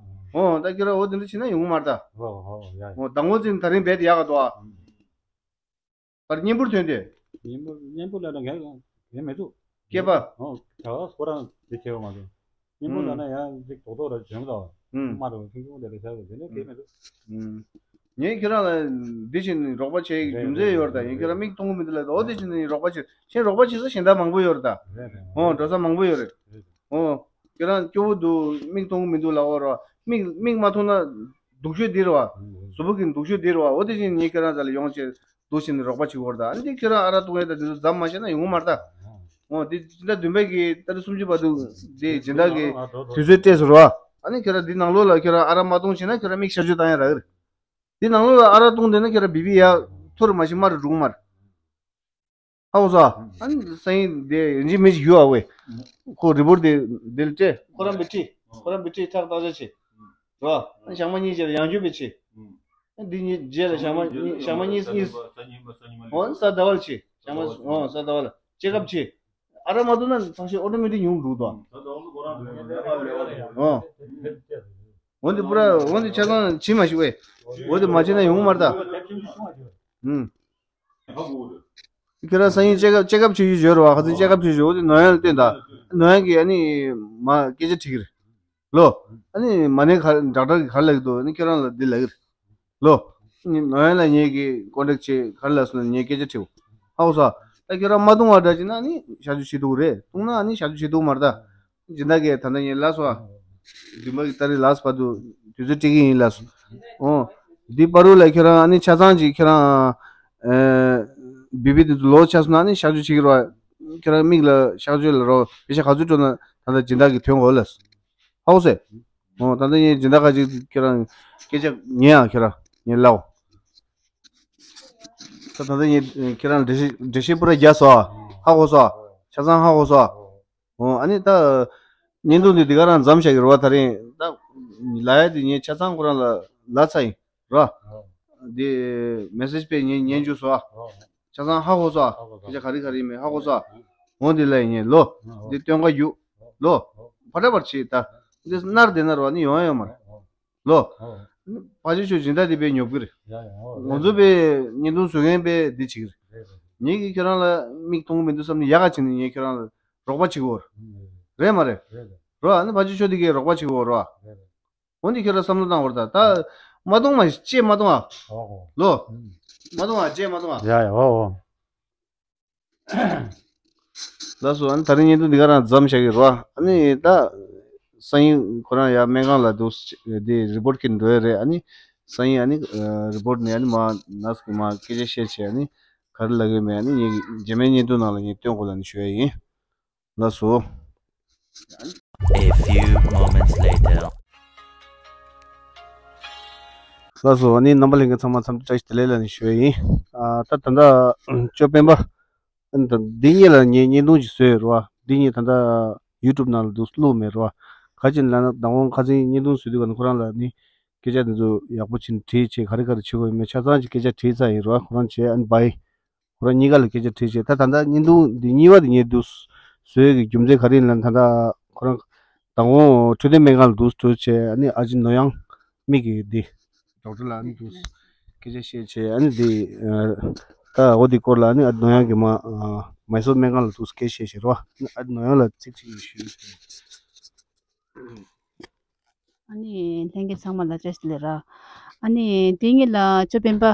འོ་ད་ཁྱོད་ར་འོ་དེ་འདྲ་བྱེད་ན་ཡོང་གི་མ་རེད་ད། འོ་ད་ངོ་ཚིག་ད་རིང་རྦད་དེ་ཡག་ག་འདུག་ཨ། པར་བརྙན་པོར་ཐོན་ཏེ། བརྙན་པོར་བརྙན་པོར་ལ་ལ་ངས་ངས་མི་འདུག་སྐྱེས་པ། ཨོ། ད་ཁོ་རང་དེ་ཁྱེར་བ་མ་གཏོགས། སྙིང་པོ་ལ་ན་ཡང་ཅིག་རྡོག་རྡོག་ར་འཇོན་གདའ། ཨུམ། མ་རུ་ཁྱུང་ཁྱུང་དེ་རེ་ཤ་རེ་དེ་ནས་དེ་མི་འདུག་ཨུམ། ངས་ཁྱེད་རང་ལ་འདི་བཞིན་རོགས་པ་བྱེད་ཀྱི་རྒྱུ་མཚན་ཡོད་རེད་ད། ཡིན་ཁྱེད་རང་མིག་མཐོང་གི་མི་འདུག་ལབ་ད། འོ་དེ་བཞིན་ནི་རོགས་པ་བྱེད། ཁྱེད་རོགས་པ་བྱེད་ས་གཞན་དག་མང་པོ་ཡོད་རེད་ད། རེད་རེད། ཨོ་འགྲོ་ས་མང་པོ་ཡོད་རེད། རེད། ཨོ། ཁྱེད་རང་སྐྱོ་བོ་འདུག་མིག་མཐོང་གི་མི་འདུག་ལབ་ཡོད་རེད་བ། མིག་མིག་མ་མཐོང་ན་སྡུག་ཤོས་འདི་རེད་བ། གཟུགས་པོ་གི་སྡུག་ཤོས་འདི་རེད་བ། འོ་དེ་བཞིན་ངས་ཁྱེད་རང་རྩ་ལ་ཡོང་བྱས་འདུག་བྱས་ནས་རོགས་པ་བྱེད་ཀྱི་ཡོད་རེད་ད། ཨ་ནི་ཁྱེད་རང་ཨ་རག་བཏུང་ཡས་ད་དེ་ཚོ་མཚམས་མ་བཞག་ན་ཡོང་གི་མ་རེད་ད། ཨོ་དེ་སྦྱིན་བདག་བདུན་པ་གི་ཏ་རིག་སུམ་ཅུ་བར་དུ་དེ་སྦྱིན་བདག་གི་དུས་ཚོད་སྤྲད་ཟེར་བ། ཨ་ནི་ཁྱེད་རང་འདི་ནང་ལོགས་ལ་ཁྱེད་རང་ཨ་རག་མ་བཏུང་བྱས་ན་ཁྱེད་རང་མིག་གཤག་བཅོས་བཏང་ཡས་རག་གི་རེད། འདི་ནང་ལོགས་ལ་ཨ་རག་བཏུང་བསྡད་ན་ཁྱེད་རང་བི་པི་ཡར་མཐོ་རུ་མ་ཕྱིན་དམའ་རུ་འགྲོ་གི་མ་རེད། ཧ་གོ་སོང་། ཨ་ནི་སང་ཉིན་དེ་ཡིན་གཅིག་མིན་གཅིག་ཡོད་ཨ་བས། ཁོ་རི་པོར་ཊི་དེ་འདིར་སྤྲད། ཁོ་རང་བི་ཁྲི། ཁོ་རང་བི་ཁྲི་ཁྲག་བརྟག་དཔྱད་བྱེད། རོ། ཨ་ནི་ཞག་མ་གཉིས་རྗེས་ལ་ཡང་བསྐྱར་བྱེད། ཨ་འདི་གཉིས་རྗེས་ལ་ཞག་མ་གཉིས་ཞག་མ་གཉིས་གཉིས། འོ་ས་ཟླ་བ་ལ་བྱེད། ཞག་མ་འོ་ས་ཟླ་བ་ལ་ཅེ་ཀབ་བྱེད། ཨ་རག་མ་བཏུང་ན་ཚང་ཤེས་ཨོ་ཏོ་མེ་ཏིག་ཉུང་འགྲོ་དོ། འོ། འོ་འདི་པུ་ར་འོ་འདི་ཆ་ཚང་བྱེད་མ་ཤེས་བས། འོ་འདི་མ་བྱེད་ན་ཡོང་མ་རེད་ད། ཨུམ། ཁྱེད་རང་སང་ཉིན་ཅེ་ཀབ་ཅེ་ཀབ་བྱེད་རྒྱུ་ཡོད་རེད་བ། ཁ་སང་ཅེ་ཀབ་བྱེད་རྒྱུ་ཡོད་དེ་ནོར་ཡང་ལ་བསྟན་ད། ནོར་ཡང་གིས་ཨ་ནི་མ་སྐད་ཆ་དྲིས་ཀྱི་རེད། ལོ། ཨ་ནི་མ་ནས་ག་ཌོག་ཊར་གིས་ག་རེ་ལབ་ཀྱི་འདུག་ཨ་ནི་ཁྱེད་རང་ལ་འདི་ལབ་ཀྱི་རེད། ལོ། ཨ་ནི་ནོར་ཡང་ལ་ངེད་ཀྱིས་ཀོན་ཊེག་བྱེད་ག་རེ་ལབ་སོང་ན་ངས་སྐད་ཆ་དྲིས། ཧ་གོ་སོང་། ད་ཁྱེད་རང་མ་བཏུང་བ་འདྲ་བྱས་ན་ཨ་ནི་གཤག་བཅོས་བྱེད་ཐུབ་ཀྱི་རེད། བཏུང་ན་ཨ་ནི་གཤག་བཅོས་བྱེད་ཐུབ་ཀྱི་མ་རེད་ད། སྦྱིན་བདག་གིས་ད་ལྟ་ངས་ལབ་སོང་ཨ། བདུན་པ་གི་ཏ་རིག་ལ་སི་བར་དུ་དུས་ཚོད་སྤྲད་ཀྱི་ཡིན་ལབ་སོང་། ཨོ། འདི་བར་དུ་ལ་ཁྱེད་རང་ཨ་ནི་ཆ་ཚང་ཅིག་ཁྱེད་རང་། ཨེ། བི་པི་དེ་ཚོ་ལོག་ཆགས་སོང་ན་ཨ་ནི་གཤག་བཅོས་བྱེད་ཀྱི་རེད་བ། ཁྱེད་རང་མིག་ལ་གཤག་བཅོས་ལ་རོགས་པེ་ཤ་ག་ཚོད་སྤྲོད་ན་ད་ལྟ་སྦྱིན་བདག་གིས་ཐོན་དགོས་ལབ་སོང་། ཧ་གོ་སོང་། ཨོ་ད་ལྟ་ངས་སྦྱིན་བདག་ཁ་ཅིག་ཁྱེད་རང་སྐད་ཆ་ཉན་ཨ་ཁྱེད་རང་ངས་ལབ། ད་ད་ལྟ་ངས་ཁྱེད་རང་འགྲེལ་བཤད་འགྲེལ་བཤད་པུ་ར་རྒྱག་སོང་ཨ། ཧ་གོ་སོང་། ཆ་ཚང་ཧ་གོ་སོང་ཨ། ཨོ་ཨ་ནི་ད། བརྙན་ཐུང་འདི་འདི་ག་རང་མཚམས་བཞག་གི་རེད་བ། ད་རིང་ད། ལབ་ཡ་དེ་ངས་ཆ་ཚང་ཁོ་རང་ལ་ལབ་ཚར་ཡིན་ར། འདི་མེ་སེ་ཇི་དཔེ་ངས་ཉན་བཅུག་སོང་ཨ། ཆ་ཚང་ཧ་གོ་སོང་ཨ། སྐད་ཆ་ག་རེ་ག་རེ་ཡིན་མེད་ཧ་གོ་སོང་ཨ། འོ་འདི་ལ་ཡིན་ངས་ལོ། འདི་སྟོན་ཁ་རྒྱུགས། ལོ། ཕ་ཏྲ་བར་བྱེད་ད། འདི་སྣར་དེ་ན་ར་བ་ནི་ཡོང་ཡ་ཡོད་མ་རེད། ལོ། ཨོ། ཕ་ཆེ་ཤོས་སྦྱིན་བདག་དེ་དཔེ་ཉོབ་ཀྱི་རེད། ཡ་ཡ་ཨོ། ང་ཚོ་དཔེ་བརྙན་ཐུང་བཟོ་མཁན་དཔེ་འདི་བྱེད་ཀྱི་རེད། རེད་རེད། ངེད་ཀྱིས་ཁྱེད་རང་ལ་མིག་མཐོང་གི་མི་འདུག་བསམ་ནས་ཡག་ག་བྱས་ནས་ངས་ཁྱེད་རང་ལ་རོགས་པ་བྱེད་ཀྱི་ཡོད་རེད། ཨུམ། རེད་མ་རེད། རེད་རེད། རོ་ཨ་ནི་ཕ་ཆེ་ཤོས་དེ་གས་རོགས་པ་བྱེད་ཀྱི་ཡོད་རོ། རེད་རེད། འོ་འདི་ཁྱེད་རང་བསམ་བློ་བཏང་བར་ད་ད། མ་གཏོང་མ་ཅེས་མ་གཏོང་ཨ། ཨོ་ཨོ། ལོ། ཨུམ། མ་གཏོང་ཨ་ཅེས་མ་གཏོང་ཨ། ཡ་ཡ་ཨོ་ཨོ། ལགས་སོ། ཨ་ནི་ད་རིང་བརྙན་ཐུང་འདི་ག་རང་མཚམས་བཞག་གི་རོ། ཨ་ནི་ད། སང་ཉིན་ཁོ་རང་ཡར་སྨན་ཁང་ལ་འདུག་སེ་འདི་རི་པོར་ཊི་ཁྱེར་འགྲོ་ཡ་རེད། ཨ་ནི་སང་ཉིན་ཨ་ནི་རི་པོར་ཊི་ནས་ཨ་ནི་མ་ནར་སི་གིས་མ་སྐད་ཆ་བཤད་བྱས་ཨ་ནི་ག་རེ་ལབ་ཀྱི་མེད་ཨ་ནི་ངས་རྗེས་མའི་བརྙན་ཐུང་ནང་ལ་ངས་སྟོན་དགོས་ལབ་ནས་ཞུ་ཡ་ཡིན། ལགས་སོ། A few moments later. ལགས་སོ། ཨ་ནི་རྣམ་པ་ལྷན་རྒྱས་ཚང་མ་འཚམས་འདྲི་བཀྲ་ཤིས་བདེ་ལེགས་ལབ་ནས་ཞུ་ཡ་ཡིན། ཨ་ད་ད་ལྟ་ཅོ་སྤེན་པ། ཨ་ནི་ད་འདི་གཉིས་ལ་ངས་བརྙན་ཐུང་ཅིག་བཟོས་ཡོད་རེད་བ། འདི་གཉིས་ད་ལྟ་ཡུ་ཊུབ་ནང་ལ་འདུག་བླུགས་མེད་རེད་བ། ག་ཅི་ལབ་ན་མདང་དགོང་ཁ་སང་བརྙན་ཐུང་བཟོས་དུས་ག་ནས་ཁོ་རང་ལ་ནི་སྐད་ཆ་འདི་ཚོ་ཡག་པོ་བྱས་ནས་དྲིས་བྱས་ག་རེ་ག་རེ་བྱེད་དགོས་ཡོད་མེད་ཆ་ཚང་ཅིག་སྐད་ཆ་དྲིས་ཚར་ཡིན་རེད་བ། ཁོ་རང་བྱས་ཨ་ནི་བྷའི། ཁོ་རང་གཉིས་ཀ་ལ་སྐད་ཆ་དྲིས་བྱས་ད་ད་ལྟ་བརྙན་ཐུང་འདི་གཉིས་པ་འདི་ངས་འདུག་བཟོས་ཀྱི་རྒྱུ་མཚན་ག་རེ་ཡིན་ལབ་ན་ད་ལྟ་ཁོ་རང་མདང་དགོང་འཕྲོད་བསྟེན་སྨན་ཁང་ལ་འདུག་འགྲོ་བྱས་ཨ་ནི་ཨ་ཅེ་ནོར་གཡང་མིག་གི་འདི། ཌོག་ཊར་ལགས་ཨ་ནི་འདུག་སྐད་ཆ་བཤད་བྱས་ཨ་ནི་འདི། ད་འོ་འདི་སྐོར་ལ་ཨ་ནི་ཨ་ཅེ་ནོར་གཡང་གིས་མ། མའི་སོར་སྨན་ཁང་ལ་འདུག་སྐད་བཤད་བྱས་རོ། ཨ་ནི་ཨ་ཅེ་ནོར་གཡང་ལ་ཚིག་གཅིག་ཞུས། ཨ་ནི་ལྷན་རྒྱས་ཚང་མ་ལ་བཀྲ་ཤིས་བདེ་ལེགས་ར། ཨ་ནི་དེ་ངེད་ལ་ཅོ་སྤེན་པ།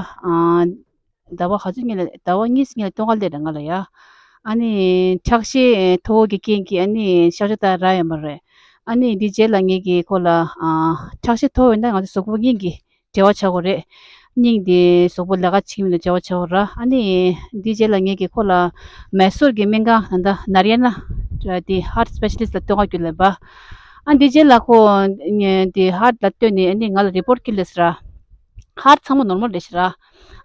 ཟླ་བ་ག་ཚོད་ངེད་ལ་ཟླ་བ་གཉིས་ངེད་ལ་སྟོན་ཁ་སླེབས་རེད་ང་ལ་ཡ། ཨ་ནི་ཁྲག་ཤེད་མཐོ་བོ་གི་རྐྱེན་གྱིས་ཨ་ནི་གཤག་བཅོས་ད་རག་ཡོད་མ་རེད། ཨ་ནི་འདི་རྗེས་ལ་ངེད་ཀྱིས་ཁོ་ལ་ཁྲག་ཤེད་མཐོ་བོ་ཡིན་ན་ང་ཚོ་གཟུགས་པོ་སྙིང་གི་འབྲེལ་བ་ཆགས་ཀྱི་རེད། སྙིང་དེ་གཟུགས་པོ་ལས་ཀ་བྱེད་མི་ལ་འབྲེལ་བ་ཆགས་ཀྱི་རེད། ཨ་ནི་འདི་རྗེས་ལ་ངེད་ཀྱིས་ཁོ་ལ་མེ་སོར་གྱི་སྨན་ཁང་ད་ལྟ་ནར་ཡ་ན་དེ་ཧར་ཊི་སི་པེ་ཤ་ལི་སི་ཊི་ལ་སྟོན་ཁ་བསྐྱོན་ལབ་པ། ཨ་འདི་རྗེས་ལ་ཁོ་དེ་ཧར་ཊི་ལ་ལྟོས་ནས་ཨ་ནི་ང་ལ་རི་པོར་ཊི་ཁྱེར་སླེབས་ཟེར་ར། ཧར་ཊི་ཚང་མ་ནོར་མལ་རེད་ཟེར་ར།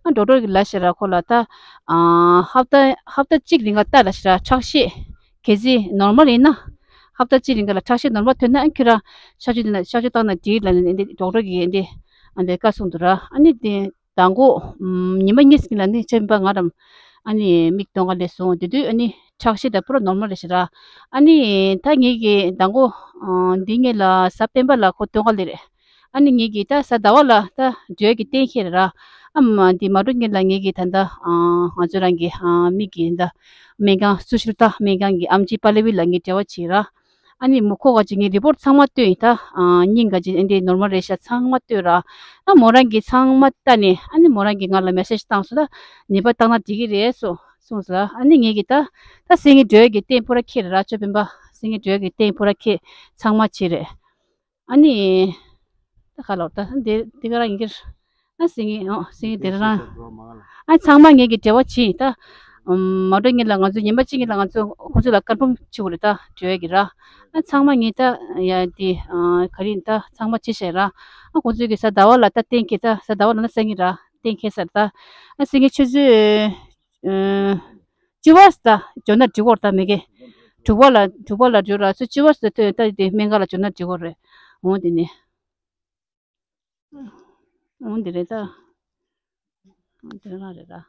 ཨ་ཌོག་ཊར་གྱིས་ལབ་ཟེར་ར་ཁོ་ལ་ད། ཧབ་ཏ་ཧབ་ཏ་གཅིག་རིང་ལ་ལྟ་ལབ་ཟེར་ར་ཁྲག་ཤེད། གལ་སྲིད་ནོར་མལ་ཡིན་ན། ཧབ་ཏ་གཅིག་རིང་ལ་ཁྲག་ཤེད་ནོར་མལ་ཐོན་ན་ཨ་ཁྱོད་རང་གཤག་བཅོས་དེ་ན་གཤག་བཅོས་བཏང་ན་འགྲིག་ལབ་ནས་འདི་ཌོག་ཊར་གྱིས་འདི་ཨ་འདི་བཀའ་གསུངས་འདུག་ར། ཨ་ནི་འདི་མདང་དགོང་ཉི་མ་གཉིས་ཀྱི་ལ་ནི་ཅོ་སྤེན་པ་ང་རང་ཨ་ནི་མིག་སྟོན་ག་སླེབས་སོང་། དེ་དུས་ཨ་ནི་ཁྲག་ཤེད་ད་པུ་ར་ནོར་མལ་རེད་ཟེར་ར། ཨ་ནི་ད་ངེད་ཀྱིས་མདང་དགོང་འདི་ངེད་ལ་གཟའ་སྤེན་པ་ལ་ཁོ་སྟོན་ག་སླེབས་རེད། ཨ་ནི་ངེད་ཀྱིས་ད་གཟའ་ཟླ་བ་ལ་ད་འགྲོ་ཡ་གི་གཏན་འཁེལ་རེད་ར། ཨ་མ་འདི་མ་འགྲོ་སྔོན་ལ་ངེད་ཀྱི་ད་ལྟ་ཨ་ང་ཚོ་རང་གི་ཨ་མིག་གི་ད་སྨན་ཁང་སུ་ཤིར་ད་སྨན་ཁང་གི་ཨམ་ཆི་པ་ལེ་བི་ལགས་ངས་འབྲེལ་བ་བྱས་ར། ཨ་ནི་མུ་ཁོ་ག་ཅིག་ངས་རི་པོར་ཚང་མ་བཏོན་ཡིན་ད། ཨ་སྙིང་ག་ཅིག་ཨེ་འདྲའི་ནོར་མལ་རེད་ཤག་ཚང་མ་བཏོན་ར། ཨ་མོ་རང་གིས་ཚང་མ་ལྟ་ནས་ཨ་ནི་མོ་རང་གིས་ང་ལ་མེ་སེ་ཇི་བཏང་སོང་ད། ནད་པ་བཏང་ན་འགྲིག་གི་རེད་སོ་གསུངས་སོང་། ཨ་ནི་ངས་ཀྱིས་ད་ད་སེང་གེ་སྒྲོལ་གྱི་རྟེན་ཕོ་ར་ཁྱེར་ར། ཅོ་སྤེན་པ་སེང་གེ་སྒྲོལ་གྱི་རྟེན་ཕོ་ར་ཁྱེར་ཚང་མ་བྱས་རེད། ཨ་ནི། ད་ག་ལོར་ད་འདི་འདི་ག་རང་ཡིན་གྱི་རེད། ཨ་སེང་གེ་ཨོ་སེང་གེ་འདི་རང་། ཨ་ཚང་མ་ངེད་ཀྱི་འབྲེལ་བ་བྱེད་ཡིན་ད། ཨམ་མ་འགྲོ་སྔོན་ལ་ང་ཚོ་ཉིན་པ་གཅིག་གཉིས་ལ་ང་ཚོ་ཁོ་ཚོ་ལ་ཀར་ཕོམ་བྱེད་དགོས་རེད་ད་འབྲེལ་བ་གི་ར། ཨ་ཚང་མ་ངེད་ད་ཡ་འདི་ཨ་ག་རེ་ཡིན་ད་ཚང་མ་བྱེད་བཞག་ར། ཨ་ཁོ་ཚོས་ཀྱི་གཟའ་ཟླ་བ་ལ་ད་གཏན་འཁེལ་ད་གཟའ་ཟླ་བ་ལ་ན་སང་ཉིན་ར་གཏན་འཁེལ་ས་རེད་ད། ཨ་སེང་གེ་ཆུ་ཚོད། ཨ་བཅུ་པ་ད་འབྱོར་ན་འགྲིག་གོ་རེད་ད་མི་དགེ། དྲུག་པ་ལ་དྲུག་པ་ལ་འགྲོ་ར་ཚོ་བཅུ་པ་ད་ད་དེ་སྨན་ཁང་ལ་འབྱོར་ན་འགྲིག་གོ་རེད། འོང་དེ་ནས། འོང་དེ་རེད་ད། འོང་དེ་རང་རེད་ད།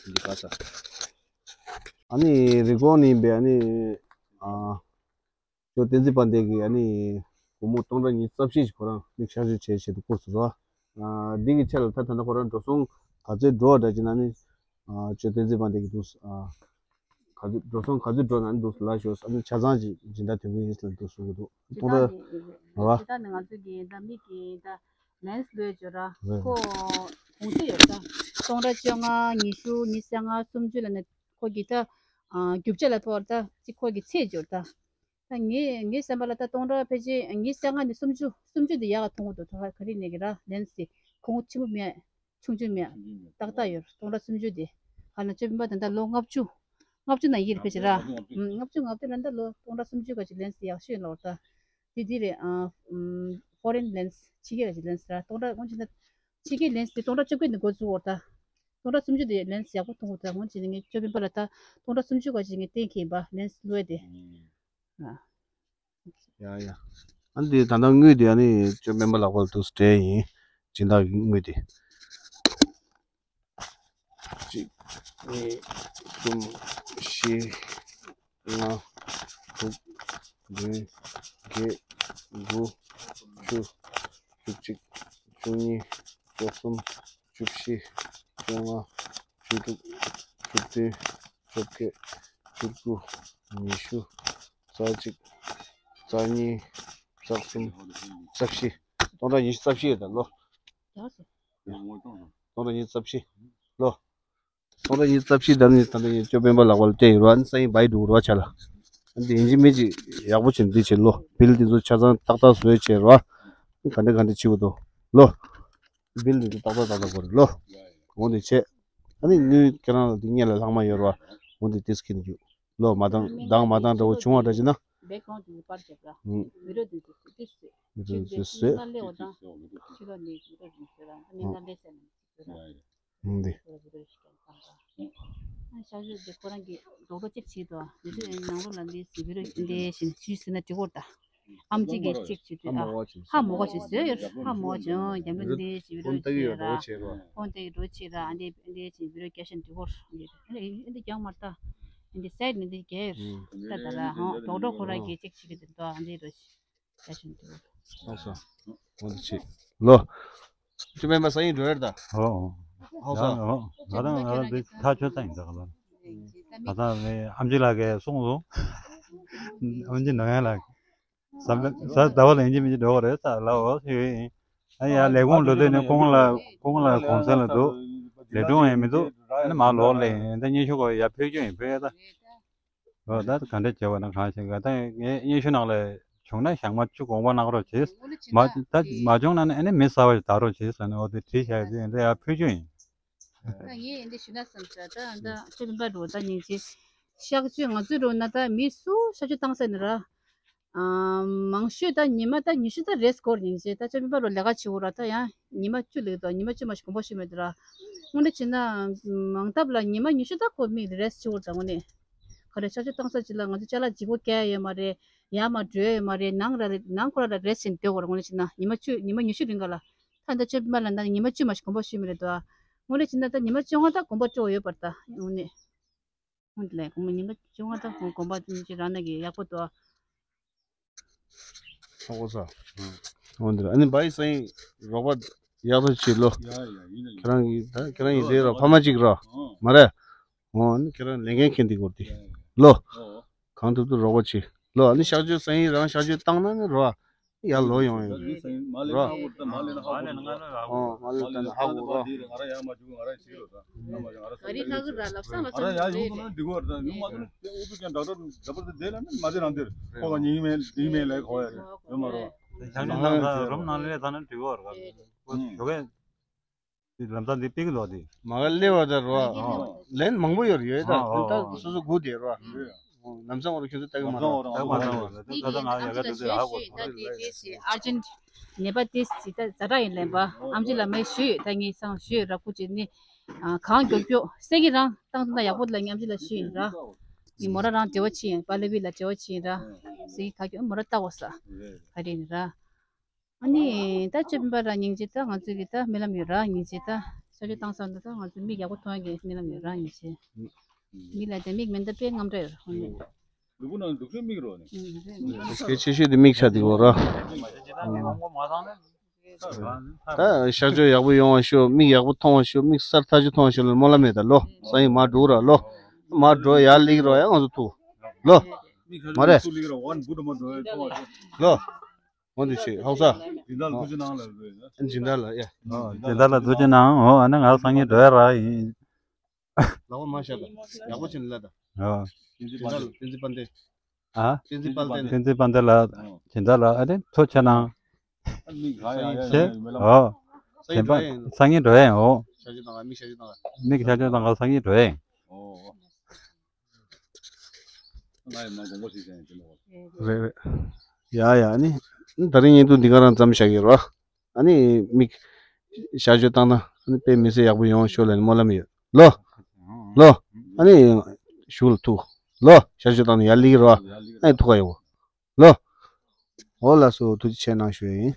འདི་ག་ས། ཨ་ནི་རི་ཀོན་ནི་ཡིན་པས་ཨ་ནི། ཨ། ཇོ་བསྟན་འཛིན་དཔལ་ལྡན་གྱིས་ཨ་ནི་སྒོར་མོ་སྟོང་ཕྲག་ཉི་ཤུ་རྩ་བཞི་ཞིག་ཁོ་རང་མིག་གཤག་བཅོས་བྱས་བྱས་འདུག་སྐོར་སུ་རོ། ཨ་འདི་གི་ཆེད་ལ་ད་ད་ལྟ་ཁོ་རང་འགྲོ་སོང་ག་ཚོད་འགྲོ་བ་འདྲ་ཅིག་ན་ནི། ཨ་ཇོ་བསྟན་འཛིན་དཔལ་ལྡན་གྱིས་འདུག་ཨ་ག་ཚོད་འགྲོ་སོང་ག་ཚོད་འགྲོ་ན་ནི་འདུག་ལ་ཞོག་ཨ་ནི་ཆ་ཚང་ཅིག་སྦྱིན་བདག་དོན་གྱི་ཡིན་ལ་འདུག་གསུང་གི་འདུག་སྟོང་ཕྲག་རེད་བ། ཇི་ལྟར་ནི་ང་ཚོ་གི་ད་མིག་གི་ད་ལེན་སི་ལོས་བརྗོད་ར་ཁོ་གོང་ཚད་ཡོད་ད། སྟོང་ཕྲག་བཅོ་ལྔ་ཉི་ཤུ་ཉི་ཤུ་རྩ་ལྔ་སུམ་ཅུ་ལ་ནི་ཁོ་གི་ད་རྒྱུ་ཆ་ལ་ཐོར་ད་ཅིག་ཁོ་གི་ཚད་བརྗོད་ད། ད་ངའི་ངའི་བསམ་པ་ལ་ད་སྟོང་ཕྲག་ཕལ་ཆེར་ཉི་ཤུ་རྩ་ལྔ་ནས་སུམ་ཅུ་སུམ་ཅུ་དེ་ཡག་ག་མཐོང་གི་འདུག་ད་ག་རེ་ནས་གི་ར་ལེན་སི་དེ་གོང་ཆེན་པོ་མེད་ཆུང་ཆུང་མེད་ཏག་ཏག་ཡོད་སྟོང་ཕྲག་སུམ་ཅུ་དེ། ག་ན་ཅོ་སྤེན་པ་ད་ལྟ་ལོ་ལྔ་བཅུ་ལྔ་བཅུ་ན་ཡིར་ཕལ་ཆེར་ར་ལྔ་བཅུ་ལྔ་བཅུ་ལ་ད་ལོ་སྟོང་ཕྲག་སུམ་ཅུ་ག་ཅིག་ལེན་སི་ཡག་ཤོས་ཡིན་ལོ་ད། དེ་དེ་རེད་ཨ་ཕོ་རེན་ལེན་སི་ཕྱི་རྒྱལ་ག་ཅིག་ལེན་སི་ར་སྟོང་ཕྲག་སྔོན་ཆད་ད་ཕྱི་རྒྱལ་ལེན་སི་དེ་སྟོང་ཕྲག་བཅོ་བརྒྱད་ནས་འགོ་བཙུགས་འོར་ད། སྟོང་ཕྲག་སུམ་ཅུ་དེ་ལེན་སི་ཡག་པོ་མཐོང་གི་འདུག་སྔོན་ཆད་ནས་ངས་ཅོ་སྤེན་པ་ལ་ད་སྟོང་ཕྲག་སུམ་ཅུ་ག་ཅིག་ངས་གཏན་འཁེལ་ཡིན་པ་ལེན་སི་བླུགས་ཡ་དེ། ཨ། ཡ་ཡ། ཨ་འདི་ད་ལྟ་དངུལ་དེ་ཨ་ནི་ཅོ་སྤེན་པ་ལག་པར་འདུག་སྤྲད་ཡིན། སྦྱིན་བདག་གི་དངུལ་དེ། གཅིག་གཉིས། གསུམ། བཞི། ལྔ། དྲུག་བདུན། བརྒྱད། དགུ། བཅུ། བཅུ་གཅིག་བཅུ་གཉིས། བཅུ་གསུམ། བཅུ་བཞི། བཅོ་ལྔ། བཅུ་དྲུག་བཅུ་བདུན། བཅོ་བརྒྱད། བཅུ་དགུ། ཉི་ཤུ། རྩ་གཅིག་རྩ་གཉིས། རྩ་གསུམ། རྩ་བཞི། སྟོང་ཕྲག་ཉི་ཤུ་རྩ་བཞི་ཡོད་ད་ལོ། སྟོང་ཕྲག་ཉི་ཤུ་རྩ་བཞི། ལོ། སྟོང་ཕྲག་ཉི་ཤུ་རྩ་བཞི་དང་ནི་ད་ལྟ་ངས་ཅོ་སྤེན་པ་ལག་པར་སྤྲད་ཡོད་ར་ནི་ས་ཡིན་བའི་འདུག་ར་ཆ་ལ། འདི་ཡིན་གཅིག་མིན་གཅིག་ཡག་པོ་བྱས་འདི་བྱས་ལོ་བིལ་འདི་ཚོ་ཆ་ཚང་ཏག་ཏག་བཟོས་བྱས་ར། ག་འདྲ་ག་འདྲ་བྱེད་དགོས་འདུག་ལོ། བིལ་འདི་ཚོ་ཏག་ཏག་ཏག་ཏག་དགོས་རེད་ལོ། འོ་འདི་བྱས། ཨ་ནི་དངུལ་ཁྱེད་རང་ལ་འདི་སྔོན་ལ་ལྷག་མ་ཡོད་ར། འོ་འདི་ཏིས་ཁྱེར་ནས་རྒྱུགས། ལོ་མ་བཏང་འདང་མ་བཏང་འདྲ་བོ་བྱུང་བ་འདྲ་བྱས་ན། བེག་ཁོང་དུ་པར་བྱེད་པ། ཨུ། བི་རོ་དུ་དུ་དུ་སི། མི་དུ་དུ་སི། ནང་ལས་འོ་དང་། ཕྱི་ལོགས་ནས་བི་རོ་དུ་སི་ར། ཨ་ནི་ནང་ལས་ཟེར་ནས་སི་ར། ཨུ་འདི། བི་རོ་བི་རོ་ཞིག་ཀྱང་བཏང་པ། ཨ་ཤག་ཤོས་དེ་ཁོ་རང་གི་རྡོག་རྡོག་ཅིག་བྱེད་དོ། མི་དུ་ནང་ལོགས་ལ་འདི་སི་བི་རོ་འདི་བཞིན་ཆུ་སི་ན་འགྲིག་གོ་ད། ཨམ་ཅིག་གིས་ཅིག་བྱེད་དུས་ཨ། ཧ་མོ་ག་ཅིག་བཟོས་ཡོད། ཧ་མོ་ཅིག་ཨོ་རྒྱ་མི་འདི་བི་རོ་བཟོས་ར། ཁོང་དེ་གི་འགྲོ་ཆེ་ར། ཨ་འདི་འདི་ཅིག་བི་རོ་རྒྱ་ཤ་འདི་གོ་འདི་འདི་ཅིག་བི་རོ་རྒྱ་ཤ་འདི་གོ་འདི་འདི་རྒྱང་མར་ལྟ། འདི་སའིད་ནས་འདི་རྒྱ་ཡོད། ལྟ་ད་ར་ཧོ་རྡོག་རྡོག་ཁོ་ར་གི་ཅིག་ཅིག་གི་འདི་འདུག་ཨ་འདི་རོ་རྒྱ་ཤ་འདི་གོ། ཨོ་སོ། ཨོ་འདི་ཆེ། ལོ། ཅི་མེད་མ་ས་ཡིན་འགྲོ་ཡར་ད། ཨོ། ཧོ་ས། ང་དང་ང་དང་འདི་ཐག་ཆོད་ད་ཡིན་ད་ག་ལ། ང་དང་ཨམ་ཆི་ལགས་ཀྱིས་གསུངས་སོང་། ཨམ་ཆི་ནང་ཡན་ལགས། གཟའ་ཟླ་བ་ལ་ཡིན་གཅིག་མིན་གཅིག་འགྲོ་གི་རེད་ད་ལབ་འོ་ཞུས་ཡིན། ཨ་ཡ་ལས་ཁུངས་འགྲོ་དུས་ནི་ཁོང་ལ་ཁོང་ལ་གུང་སེང་ལ་འདུག་ལས་སྒྲུང་ཡང་མི་འདུག་ཨ་ནི་མ་ལོག་ལས་ཡིན་ད་སྙན་ཞུ་གོ་ཡ་ཕུལ་རྒྱུ་ཡིན་ཕུལ་ཡ་ད། འོ་ད་ག་འདྲ་བྱས་པ་ན་གང་ཞིག་ག་ད་ངའི་སྙན་ཞུ་ནང་ལ་བྱུང་ན་ཞག་མ་བཅུ་དགོངས་པ་གནང་རོགས་བྱེད། མ་ད་མ་བྱུང་ན་ནི་ཨ་ནི་མི་གསར་བ་ཞིག་བདག་རོགས་བྱེད་ཟེར་ནས་འོ་དེ་བྲིས་བཞག་ཡོད་དེ་ཡིན་ད་ཡ་ཕུལ་རྒྱུ་ཡིན། ད་ངས་འདི་ཞུ་ན་བསམ་ས་ད་ད་ཁྱོད་མི་འབའ་འགྲོ་ད་སྙིང་རྗེ། གཤག་བཅོས་ང་ཚོའི་འགྲོ་ན་ད་མི་སུ་གཤག་བཅོས་བཏང་ས་ནི་ར། ཨ་མང་ཤོས་ད་ཉི་མ་ད་ཉི་ཤུ་ད་རེས་སྐོར་སྙིང་རྗེ། ད་ཁྱོད་མི་འབའ་འགྲོ་ལས་ཀ་བྱེད་འོ་ར་ད་ཡང་ཉི་མ་བཅུ་ལེགས་དོ་ཉི་མ་བཅུ་མ་ཞིག་གོམ་པ་ཞུ་མེད་དོ་ར། དངོས་གནས་བྱས་ན་མང་ཐབས་ལ་ཉི་མ་ཉི་ཤུ་ད་ཁོ་མི་རེས་བྱེད་འོ་ད་དངོས་གནས། ག་རེ་གཤག་བཅོས་བཏང་ས་ཅིག་ལ་ང་ཚོ་ཅ་ལག་ལྗིད་པོ་བཀལ་ཡོད་མ་རེད། ཡར་མར་འགྲོ་ཡོད་མ་རེད། ནང་ར་ནང་ཁོ་ར་ལ་རེས་བྱས་ནས་སྡོད་དགོས་རེད། དངོས་གནས་བྱས་ན་ཉི་མ་བཅུ་ཉི་མ་ཉི་ཤུ་རིང་ག་ལ། ད་ལྟ་ཆོས་པི་མ་ལ་ན་ཉི་མ་བཅུ་མ་ཞིག་གོམ་པ་ཞུས་མི་རེད་དོ། དངོས་གནས་བྱས་ན་ད་ཉི་མ་བཅོ་ལྔ་ད་གོམ་པ་སྤྲོ་ཡོད་པར་ད་དངོས་གནས། དངོས་གནས་ལས་གོམ་པ་ཉི་མ་བཅོ་ལྔ་ད་གོམ་པ་ཉི་ཤུ་རང་ན་གི་ཡག་པོ་དོ། ཨོ་ས། འོ་འདི་ར། ཨ་ནི་བའི་སང་ཉིན་རོགས་པ་ཡག་ཐག་ཆོད་ལོ། ཡ་ཡ་ཡིན་ན་ཡིན། ཁྱེད་རང་གི་ད་ཁྱེད་རང་གི་ཟེར་རོ་ཕ་མ་གཅིག་རོ། ཨོ། མ་རེད། འོ་ཨ་ནི་ཁྱེད་རང་ལས་འགན་འཁྱེར་འདི་སྐོར་དེ། ཡ་ཡ། ལོ། ཨོ། གང་ཐུབ་ཐུབ་རོགས་པ་བྱེད། ལོ། ཨ་ནི་གཤག་བཅོས་སང་ཉིན་རང་གཤག་བཅོས་བཏང་ན་ནི་རོ། ཡར་ལོ་ཡོང་ཡོང་། རོ། ཨོ་མ་ལོས་བཏང་ན་ཧ་གོ་རོ། ང་རང་ཡར་མ་འཇུག་ང་རང་ཞིག་ལོ་ད། ང་རང་ཡར་ཡོང་ན་འགྲིག་གོ་ར། ཡོང་མ་ཐུབ་ན་ཨུ་ཚུགས་ཀྱང་འདྲ་འདྲ་འདྲ་པར་དེ་ལ་ནི་མ་དེ་རང་དེར་ཁོ་ལ་ཉིན་མེད་ཉིན་མེད་ལས་གོ་ཡ་ཡོད་མ་རོ། ཤང་ཤང་ནང་ལ་རུམ་ནང་ལས་ད་ནི་འགྲིག་གོ་ར། ཞོགས་ཀས། འདི་ལམ་སང་འདི་ཕིག་ལོ་འདི། མ་ག་སླེབས་པ་དང་རོ། ལན་མང་པོ་ཡོད་རེད་ད། ཨོ། ཨོ། སོ་སོ་སྒུག་བསྡད་རོ། ལམ་སང་འོར་ཁྱོད་ཚོ་ལྟ་གི་མ་རེད། ལྟ་གི་མ་རེད། ད་ད་ང་ཡ་ག་དུ་དུ་ཧ་གོ་ད་དེ་དེ་སི་ཨར་ཇེན་ནད་པ་དེ་སི་ད་ཛ་དྲག་ཡིན་ལན་པ། ཨམ་ཆི་ལ་མེ་ཞུས་ད་ངས་སང་ཞུས་ར་ཁུ་ཅི་ནི། གང་མགྱོགས་མགྱོགས་སེ་གི་རང་བཏང་ཐུབ་ན་ཡག་པོ་ལ་ངས་ཨམ་ཆི་ལ་ཞུས་ཡིན་ར། ངས་མོ་ར་རང་འབྲེལ་བ་བྱས་ཡིན་པ་ལེ་བི་ལ་འབྲེལ་བ་བྱས་ཡིན་ར། སེ་གི་ག་གྱོད་མོ་ར་ལྟ་གོ་ས་ག་རེ་ཡིན་ར། ཨ་ནི་ད་ཅོ་པིན་པ་ར་སྙིང་རྗེ། ད་ང་ཚོའི་གི་ད་རྨི་ལམ་ཡོད་ར་སྙིང་རྗེ། ད་ཤ་ཆུ་བཏང་ས་འདི་ད་ང་ཚོ་མིག་ཡག་པོ་མཐོང་ཡག་གི་རྨི་ལམ་ཡོད་ར་སྙིང་རྗེ། མིག་ལ་དེ་མིག་མེ་མདའ་དཔེ་རྔམ་དྲག་ཡོད་ར་ཧོ་ནི། ལུ་གུ་ནང་འདུག་ཤོས་མིག་རོ་ནི། གལ་ཆེ་ཤོས་དེ་མིག་ཆ་དེ་གོ་ར། ད་ཤ་ཆུ་ཡག་པོ་ཡོང་བ་ཤོག་མིག་ཡག་པོ་མཐོང་བ་ཤོག་མིག་གསར་ཐག་ཆོད་མཐོང་བ་ཤོག་ལ་སྨོན་ལམ་མེད་ད་ལོ། སང་ཉིན་མར་འགྲོ་ར་ལོ། མར་འགྲོ་ཡར་སླེབས་རོ་ཡ་ང་ཚོ་ཐུག་ལོ། མ་རེད། ལོ། འོ་འདི་ཞིག་ཧའོ་ས། སྦྱིན་བདག་ལ་ཐུགས་རྗེ་གནང་ལ་ཟེར་ཡ། སྦྱིན་བདག་ལ་ཡ། ཨོ་སྦྱིན་བདག་ལ་ཐུགས་རྗེ་གནང་། ཨོ་ཨ་ནི་ང་སང་ཉིན་འགྲོ་ཡ་རག་ཡིན། ལག་པ་མ་བཞག་ད། ཡག་པོ་བྱས་ནས་ལ་ད། ཨོ། སྦྱིན་བདག་ལ་བསྟན་འཛིན་དཔལ་ལྡན། ཨ། བསྟན་འཛིན་དཔལ་ལྡན། བསྟན་འཛིན་དཔལ་ལྡན་ལ་སྦྱིན་བདག་ལ་ཨ་རེ་ཐུགས་རྗེ་གནང་། ཆེ། ཨོ། སང་ཉིན་འགྲོ་ཡ་ཡིན། སང་ཉིན་འགྲོ་ཡ་ཡིན་ཨོ། ཤ་ཆུ་བཏང་ག་མིག་ཤ་ཆུ་བཏང་ག། མིག་ཤ་ཆུ་བཏང་ག་སང་ཉིན་འགྲོ་ཡ་ཡིན། ཨོ། རེད་རེད། ཡ་ཡ་ཨ་ནི། ད་རིང་བརྙན་ཐུང་འདི་ག་རང་མཚམས་བཞག་གི་རོ། ཨ་ནི་མིག་ཤ་ཆུ་བཏང་ན་ཨ་ནི་དཔེ་མི་སྲིད་ཡག་པོ་ཡོང་ཤོག་ལ་སྨོན་ལམ་ཡོད་ལོ། ལོ། ཨ་ནི་ཞུ་ལ་ཐུག་ལོ། ཤ་ཆུ་བཏང་ན་ཡར་སླེབས་ཀྱི་རོ། ཨ་ནི་ཐུག་ག་ཡོང་ལོ། འོ་ལགས་སོ་ཐུགས་རྗེ་ཆེ་གནང་ཞུ་ཡིན།